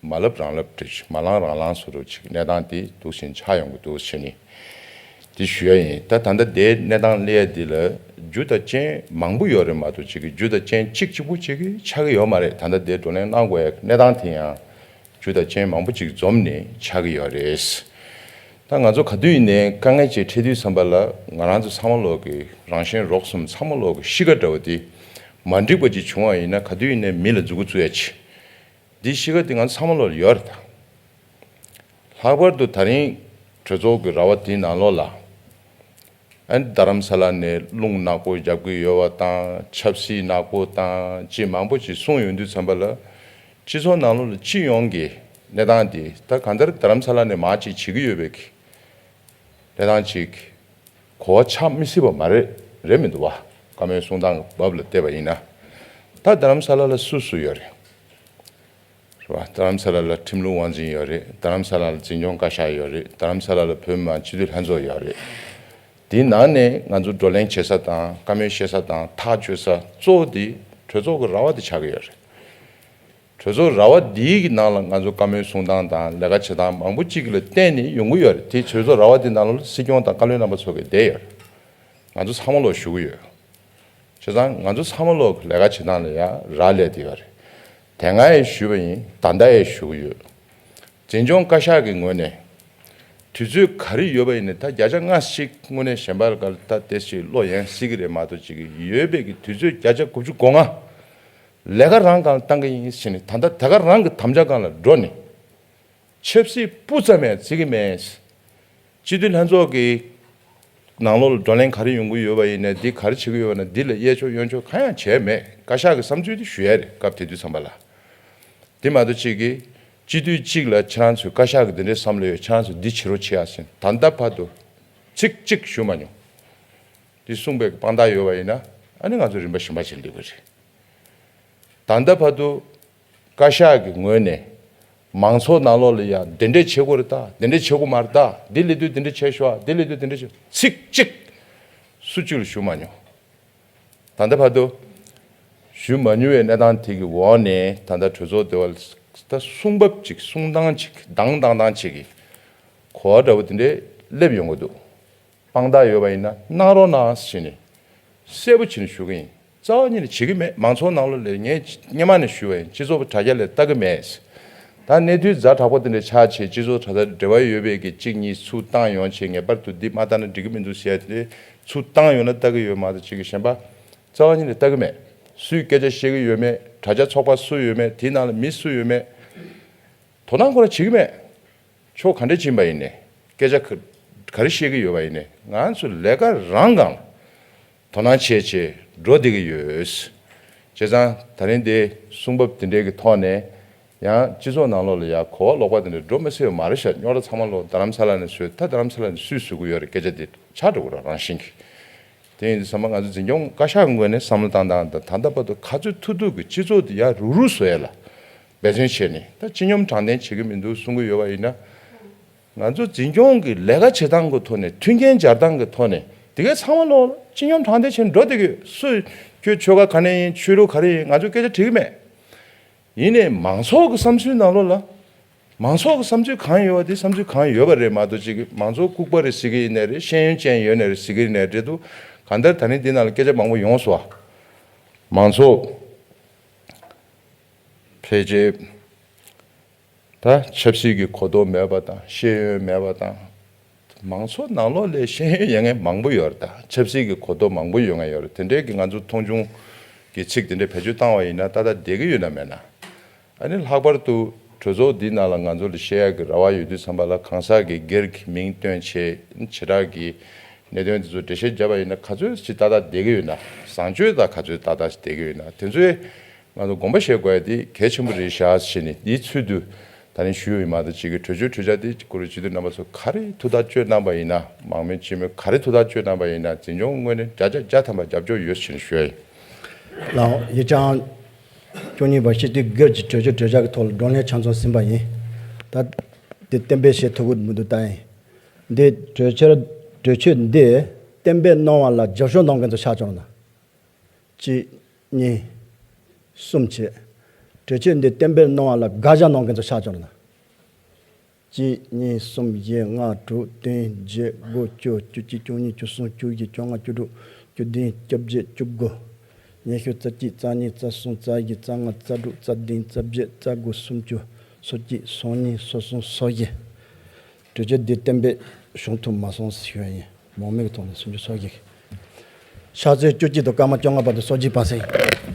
མ་ལབ་རང་ལབ་འདྲ་ཞིག་མ་ལངས་རང་ལངས་བཟོ་འདྲ་ཅིག་གནས་སྟངས་དེ་འདུག་བཞིན་ཆགས་ཡོང་གི་འདུག་བྱས་ནས་དེ་ཞུ་ཡ་ཡིན། ད་ད་ལྟ་དེའི་གནས་སྟངས་སླེབས་ཡ་འདི་ལ་རྒྱུ་དང་རྐྱེན་མང་པོ་ཡོད་རེད་མ་གཏོགས་ཅིག་གི་རྒྱུ་དང་རྐྱེན་གཅིག་གཅིག་པུ་ཅིག་གི་ཆགས་ཀྱི་ཡོད་མ་རེད། ད་ལྟ་དེ་བགྲོ་གླེང་གནང་དགོས་ཡ་གནས་སྟངས་དེ་ཡང་རྒྱུ་དང་རྐྱེན་མང་པོ་ཅིག་འཛོམས་ནས་ཆགས་ཀྱི་ཡོད་རེད། ད་ང་ཚོ་ག་དུས་ཡིན་ནའི་དཀའ་ངལ་ཅིག་འཕྲད་དུས་ཙམ་པ་ལ་ང་རང་ཚོ་ཚང་མ་ལོག་གི་རང་གཞན་རོགས་གསུམ་ཚང་མ་ལོག་གི་གཤིས་ཀ་འདྲ་བོ་དེ་མ་འགྲིག་པ་ཅིག་བྱུང་བ་ཡིན་ན་ག་དུས་ཡིན་ནའི་མི་ལ་མཛུབ་གུ་བཙུགས་ཡ་ཅིག་འདི་གཤིས་ཀ་འདི་ང་ཚོ་ཚང་མ་ལོག་ལ་ཡོད་རེད་ད། ལྷག་པར་དུ་ད་རིང་གྲོས་ཚོགས་ཀྱི་ར་བ་འདིའི་ནང་ལོགས་ལ་ཨ་ནི་རྡ་རམ་ས་ལ་ནས་རླུང་ནག་པོ་རྒྱབ་ཀྱི་ཡོད་པ་དང་ཆབ་སྲིད་ནག་པོ་དང་ཅིག་མང་པོ་ཅིག་གསུངས་ཡོང་དུས་ཙམ་པ་ལ་སྤྱི་ཚོགས་ནང་ལོགས་ལ་སྤྱི་ཡོངས་ཀྱི་གནས་སྟངས་འདི་ད་གང་ལྟར་རྡ་རམ་ས་ལ་ནས་མར་ཅིག་བྱེད་ཀྱི་ཡོད་པའི་གི་གནས་སྟངས་ཅིག་གོ་བ་ཆགས་མི་སྲིད་པ་མ་རེད། རེད་མི་འདུག་བ། བཀའ་མོལ་གསུང་སྟངས་བབ་ལ་བལྟས་པ་ཡིན་ན། ད་རྡ་རམ་ས་ལ་ལ་སུ་སུ་ཡོད་རེད། རེད་བ། རྡ་རམ་ས་ལ་ལ་ཁྲིམས་ལུགས་དབང་འཛིན་ཡོད་རེད། རྡ་རམ་ས་ལ་ལ་འཛིན་སྐྱོང་བཀའ་ཤག་ཡོད་རེད། རྡ་རམ་ས་ལ་ལ་བོད་མི་མང་སྤྱི་འཐུས་ལྷན་ཚོགས་ཡོད་རེད། དེའི་ནང་ནས་ང་ཚོ་བགྲོ་གླེང་བྱེད་ས་དང་བཀའ་མོལ་བཤད་ས་དང་ཐག་གཅོད་ས་གཙོ་བོ་དེ་གྲོས་ཚོགས་ཀྱི་ར་བ་དེ་ཆགས་ཀྱི་ཡོད་རེད། གྲོས་ཚོགས་ར་བ་འདིའི་གི་ནང་ལ་ང་ཚོ་བཀའ་མོལ་གསུང་སྟངས་དང་ལས་ཀ་བྱེད་སྟངས་མང་པོ་གཅིག་ལ་བརྟེན་ནས་ཡོང་གི་ཡོད་རེད། དེ་གྲོས་ཚོགས་ར་བ་འདི་ནང་ལ་སྲིད་སྐྱོང་དང་བཀའ་བློན་རྣམ་པ་ཚོ་གི་བསྡད་ཡོད་རེད། ང་ཚོ་ཚང་མ་ལོག་ཞུ་གི་ཡོད། བྱས་ཙང་ང་ཚོ་ཚང་མ་ལོག་གི་ལས་ཀ་བྱེད་སྟངས་ལ་ཡང་རག་ལས་བསྡད་ཡོད་རེད། དེ་སྔ་ཡང་ཞུས་པ་ཡིན། ད་ལྟ་ཡང་ཞུ་གི་ཡོད། འཛིན་སྐྱོང་བཀའ་ཤག་གི་ངོས་ནས་དུས་ཚོད་ག་རེ་ཡོད་པ་ཡིན་ནའི་ད་བརྒྱ་ཆ་ལྔ་ཞིག་དངོས་གནས་གཞན་པ་ལ་ད་དེ་ཞིག་བློ་ཡན་སྲིད་ཀྱི་རེད་མ་གཏོགས་ཅིག་ཡོད་པའི་གི་དུས་ཚོད་བརྒྱ་ཆ་དགུ་བཅུ་གོ་ལྔ་ལས་ཀ་རང་སྒང་ལ་བཏང་གི་ཡིན་ཟེར་ནས་ད་ལྟ་དེ་ག་རང་གི་དམ་བཅའ་སྒང་ལ་འགྲོ་ནས་ཆབ་སྲིད་སྤུ་ཙམ་ཡང་བརྩི་གི་མེད། སྤྱི་འཐུས་ལྷན་ཚོགས་ཀྱི་ནང་ལོགས་ལ་བགྲོ་གླེང་ག་རེ་ཡོང་གི་ཡོད་པ་ཡིན་ནའི་འདི་ག་རེ་བྱེད་ཀྱི་ཡོད་པ་ན་འདི་ལ་གཡས་ཕྱོགས་གཡོན་ཕྱོགས་གང་ཡང་བྱས་མེད། བཀའ་ཤག་གི་བསམ་ཚུལ་དེ་ཞུ་ཡ་རེད། སྐབས་དེ་དུས་ཙམ་པ་ལ། དེ་མ་གཏོགས་གཅིག་གིས་སྤྱི་འཐུས་གཅིག་ལ་ཁྱེད་རང་ཚོས་བཀའ་ཤག་གི་འདི་འདྲའི་བསམ་བློ་ཡོད། ཁྱེད་རང་ཚོས་འདི་བྱེད་རོགས་བྱེད་ཡ་ཟེར་ད་ལྟ་བར་དུ་ཚིག་གཅིག་ཞུ་མ་མྱོང་། འདི་གསུངས་པའི་དཔང་རྟགས་ཡོད་པ་ཡིན་ན་ཨ་ནི་ང་ཚོ་རིམ་པ་གཞན་པ་ཞིག་འདུག་གི་རེད། ད་ལྟ་བར་དུ་བཀའ་ཤག་གི་ངོས་ནས་མང་ཚོགས་ནང་ལོགས་ལ་ཡ་འདི་འདྲས་བྱེད་དགོས་རེད་ད། འདི་འདྲས་བྱེད་དགོས་མ་རེད་ད། འདི་ལས་དུས་འདི་འདྲས་བྱས་ཤོག་འདི་ལས་དུས་འདི་འདྲས་བྱས། ཚིག་གཅིག་སུ་གཅིག་ལ་ཞུ་མ་མྱོང་། ད་ལྟ་བར་དུ་ཞུ་མ་མྱོང་བའི་གནས་སྟངས་དེ་གི་འོག་ནས་ད་ལྟ་གྲོས་ཚོགས་དེ་བ་ད་གསུང་བབ་ཅིག་གསུང་སྟངས་ཅིག་དང་བཏང་སྟངས་ཅིག་གི་གོ་བ་འདྲ་བོ་དེ་འདྲས་སླེབས་ཡོང་གི་འདུག་དཔང་རྟགས་ཡོད་པ་ཡིན་ན་གནང་རོགས་གནང་ཞེས་ནས་གསལ་པོ་བྱས་ནས་ཞུ་གི་ཡིན། རྩ་བ་ཉིད་ནས་བྱེད་ཀྱི་མེད། མང་ཚོགས་ནང་ལོགས་ལ་ངས་སྔོན་མ་ནས་ཞུ་བ་ཡིན། སྤྱི་ཚོགས་དྲ་རྒྱ་ལ་ལྟ་གི་མེད། ད་གནས་ཚུལ་ཛ་དྲག་པོ་དེ་འདྲ་ཆགས་བྱས་སྤྱི་ཚོགས་དྲ་རྒྱ་འབྲེལ་བ་ཡོད་པའི་གི་གཅིག་གཉིས་ཚུར་བཏང་ཡོང་བྱས་ངེས་པར་དུ་འདི་མ་བཏང་ན་འགྲིག་གི་མི་འདུག་ཟེར་ཡ་དེ་ཚུར་བཏང་ཡོང་ན་ལྟ་གི་ཡོད་མ་གཏོགས་ཅིག་གི་གཞན་པ་རྩ་བ་ཉིད་ནས་ལྟ་གི་མེད། སུས་སྐད་ཆ་བཤད་གི་ཡོད་མེད། དྲ་རྒྱ་ཚོགས་པ་སུ་ཡོད་མེད། དེའི་ནང་ལ་མི་སུ་ཡོད་མེད། དོ་སྣང་ཁོ་རང་བྱེད་ཀྱི་མེད། ཕྱོགས་ག་འདྲས་ཕྱིན་པ་ཡིན་ནའི་སྐད་ཆ་ག་ག་རེ་བཤད་ཀྱི་ཡོད་པ་ཡིན་ནའི་ང་ཚོ་ལས་ཀ་རང་སྒང་ལ་དོ་སྣང་བྱས་བྱས་འགྲོ་བསྡད་ཀྱི་ཡོད། བྱས་ཙང་ད་རིང་འདི་གསུང་བབ་དེ་འདྲའི་གི་ཐོག་ནས་ཡང་སྤྱི་ཚོགས་ནང་ལོགས་ལ་ཡང་གོ་བ་ལོག་པ་དེ་འདྲ་འགྲོ་མི་སྲིད་པ་མ་རེད་ཤག་རྙོག་དྲ་ཚང་མ་ལོག་རྡ་རམ་ས་ལ་ནས་བཟོས། ད་རྡ་རམ་ས་ལ་ནས་སུས་བཟོ་གི་ཡོད་རེད། སྐད་ཆ་དེ་ཆགས་འགྲོ་གི་རེད་རང་བཞིན་གྱིས། དེ་ཡིན་དུས་ཙམ་པ་ང་ཚོ་འཛིན་སྐྱོང་བཀའ་ཤག་གི་ངོས་ནས་བསམ་བློ་བཏང་སྟངས་དང་ད་ལྟ་བར་དུ་ག་ཚོད་ཐུབ་ཐུབ་ཀྱིས་སྤྱི་ཚོགས་དེ་ཡར་རུག་རུག་བཟོ་ཡ་ལ་འབད་བརྩོན་བྱས་ནས་ད་སྤྱི་སྙོམས་དྲང་བདེན་བྱེད་ཀྱི་མི་འདུག་གསུང་གི་ཡོད་པ་ཡིན་ན། ང་ཚོ་འཛིན་སྐྱོང་གི་ལས་ཀ་བྱེད་སྟངས་ཀྱི་ཐོག་ནས་མཐུན་རྐྱེན་སྦྱར་སྟངས་ཀྱི་ཐོག་ནས་དེ་གའི་ཚང་མ་ལོག་སྤྱི་སྙོམས་དྲང་བདེན་བྱས་ནས་འགྲོ་བསྡད་ཀྱི་ཡོད། སུ་ཁྱོད་ཆོལ་ཁ་ག་ནས་ཡིན། ཆོས་ལུགས་ག་རེ་ཡིན། ང་ཚོ་སྐད་ཆ་དྲི་གི་མེད། ཡིན་ནའི་མང་ཚོགས་ཀྱི་བསམ་ཚུལ་ནང་ལོགས་ལ། མང་ཚོགས་ཀྱི་བསམ་ཚུལ་གང་ཡོད་པ་དེ་བསམ་ཚུལ་གང་ཡོད་པ་རེད་མ་གཏོགས་ཅིག་གི་མང་ཚོགས་ལྐུགས་པ་རེད་ཟེར་གི་ཡིན་ནའི་རེད། ཤེས་ཡོན་ཅན་ཡོད་ནའི་རེད་ཟེར་གི་ཡིན་ནའི་རེད་འདུག་གང་ལྟར་ད་རིང་འདི་ནང་ལ་སྐད་ཆ་མང་པོ་ཡོང་སོང་བ། མང་ཚོགས་ཕལ་ཆེར་ ད་ཆབ་སྲིད་ཀྱི་གོ་རྟོགས་མེད་པ་དང་ཤེས་ཡོན་མེད་པ་དང་། མང་ཚོགས་ནང་ལོགས་ལ་ཤེས་ཡོན་ཡོད་མཁན་མང་པོ་ཡོད་རེད། ད་ཆབ་སྲིད་ཀྱི་གོ་རྟོགས་མང་པོ་ཡོད་མཁན་ཡོད་རེད། དེ་འདྲའི་གི་ང་ཚོ་མཐོང་ཆུང་གི་ཚིག་དེ་འདྲ་བེད་སྤྱོད་བཏང་བ་ཡིན་ན་ཏག་ཏག་བསྡད་ཀྱི་ཡོད་ན་མེད་ན། ཨ་ནི་ལྷག་པར་དུ་གྲོས་ཚོགས་འདི་ནང་ལ་ང་ཚོ་ལ་བཤད་ཡག་གི་རེ་བ་ཡོད་དུས་ཙམ་པ་ལ་གང་ཟག་གི་སྒེར་གྱི་མིང་བཏོན་བྱས་བྱེ་བྲག་གི་གནད་དོན་དེ་ཚོ་འགྲེལ་བཤད་བརྒྱབ་པ་ཡིན་ན་ག་ཚོད་ཅིག་ཏག་ཏག་བསྡད་ཀྱི་ཡོད་ན། བཟང་སྤྱོད་དང་ག་ཚོད་ཏག་ཏག་ཅིག་བསྡད་ཀྱི་ཡོད་ན། དེ་ཚོའི་ང་ཚོ་དགོངས་པ་བཞེས་དགོས་ཡ་དེ་གལ་ཆེན་པོ་རེད་ཤག་ཟེར་ནས། འདིའི་ཚུལ་དུ་ད་ནི་ཞུས་ཡོད་མ་གཏོགས་ཅིག་གི་གྲོས་ཆོད་གྲོས་འཆར་དེ་གུ་རུ་སྤྱི་འཐུས་རྣམ་པ་ཚོ་ག་རེ་ཐུགས་ཐག་གཅོད་གནང་པ་ཡིན་ན། མང་མོས་སྤྱི་མོས་ག་རེ་ཐུགས་ཐག་གཅོད་གནང་པ་ཡིན་ན་འཛིན་སྐྱོང་ངོས་ནས་བརྒྱ་ཆ་བརྒྱ་ཐམ་པ་རྒྱབ་སྐྱོར་ཡོད་ཟེར་ནས་ཞུ་ཡ་ཡིན། ལགས། ཡིག་ཆ་ཨང་བཅུ་གཉིས་པ་སྤྱི་འཐུས་སྒེར་གྱི་གྲོས་ཆོད་གྲོས་འཆར་གྱི་ཐོག་ལ་བགྲོ་གླེང་ཆ་ཚང་ཟིན་པ་ཡིན། ད་དེ་གཏན་འབེབས་བྱེད་ཐུབ་ཀྱི་མི་འདུག་ད་ཡིན། འདི་གྲོས་འཆར་གྲོས་ཆོད་འདི་གཏན་འབེབས་གནང་བ་ལ་རྒྱབ་སྐྱོར་གནང་མཁན་ཚོ་ཆ་བཞག་ན། གཅིག་གཉིས། གསུམ་བྱས། གྲོས་ཆོད་འདི་གཏན་འབེབས་གནང་བ་ལ་དགག་བཞག་གནང་མཁན་ཚོ་ཆ་བཞག་ན། གཅིག་གཉིས། གསུམ། བཞི། ལྔ། དྲུག་བདུན། བརྒྱད། དགུ། བཅུ། བཅུ་གཅིག་བཅུ་གཉིས། བཅུ་གསུམ། བཅུ་བཞི། བཅོ་ལྔ། བཅུ་དྲུག་བཅུ་བདུན། བཅོ་བརྒྱད། བཅུ་དགུ། ཉི་ཤུ། རྩ་གཅིག་རྩ་གཉིས། རྩ་གསུམ། རྩ་བཞི། རྩ་ལྔ། རྩ་དྲུག་རྩ་བདུན། རྩ་བརྒྱད། རྩ་དགུ། སུམ་ཅུ། སོ་གཅིག་སོ་གཉིས། སོ་གསུམ། སོ་བཞི། གྲོས་ཆོད་འདི་གཏན་འབེབས་བྱུང་ཐུབ་མ་སོང་ཞུ་ཡ་ཡིན། མང་མོས་ཀྱི་ཐོག་ནས་སུམ་ཅུ་སོ་བཞི། ཕྱག་ཚོད་བཅུ་གཅིག་དང་སྐར་མ་བཅོ་ལྔ་བར་དུ་སོ་བཞི་པ་སེང་།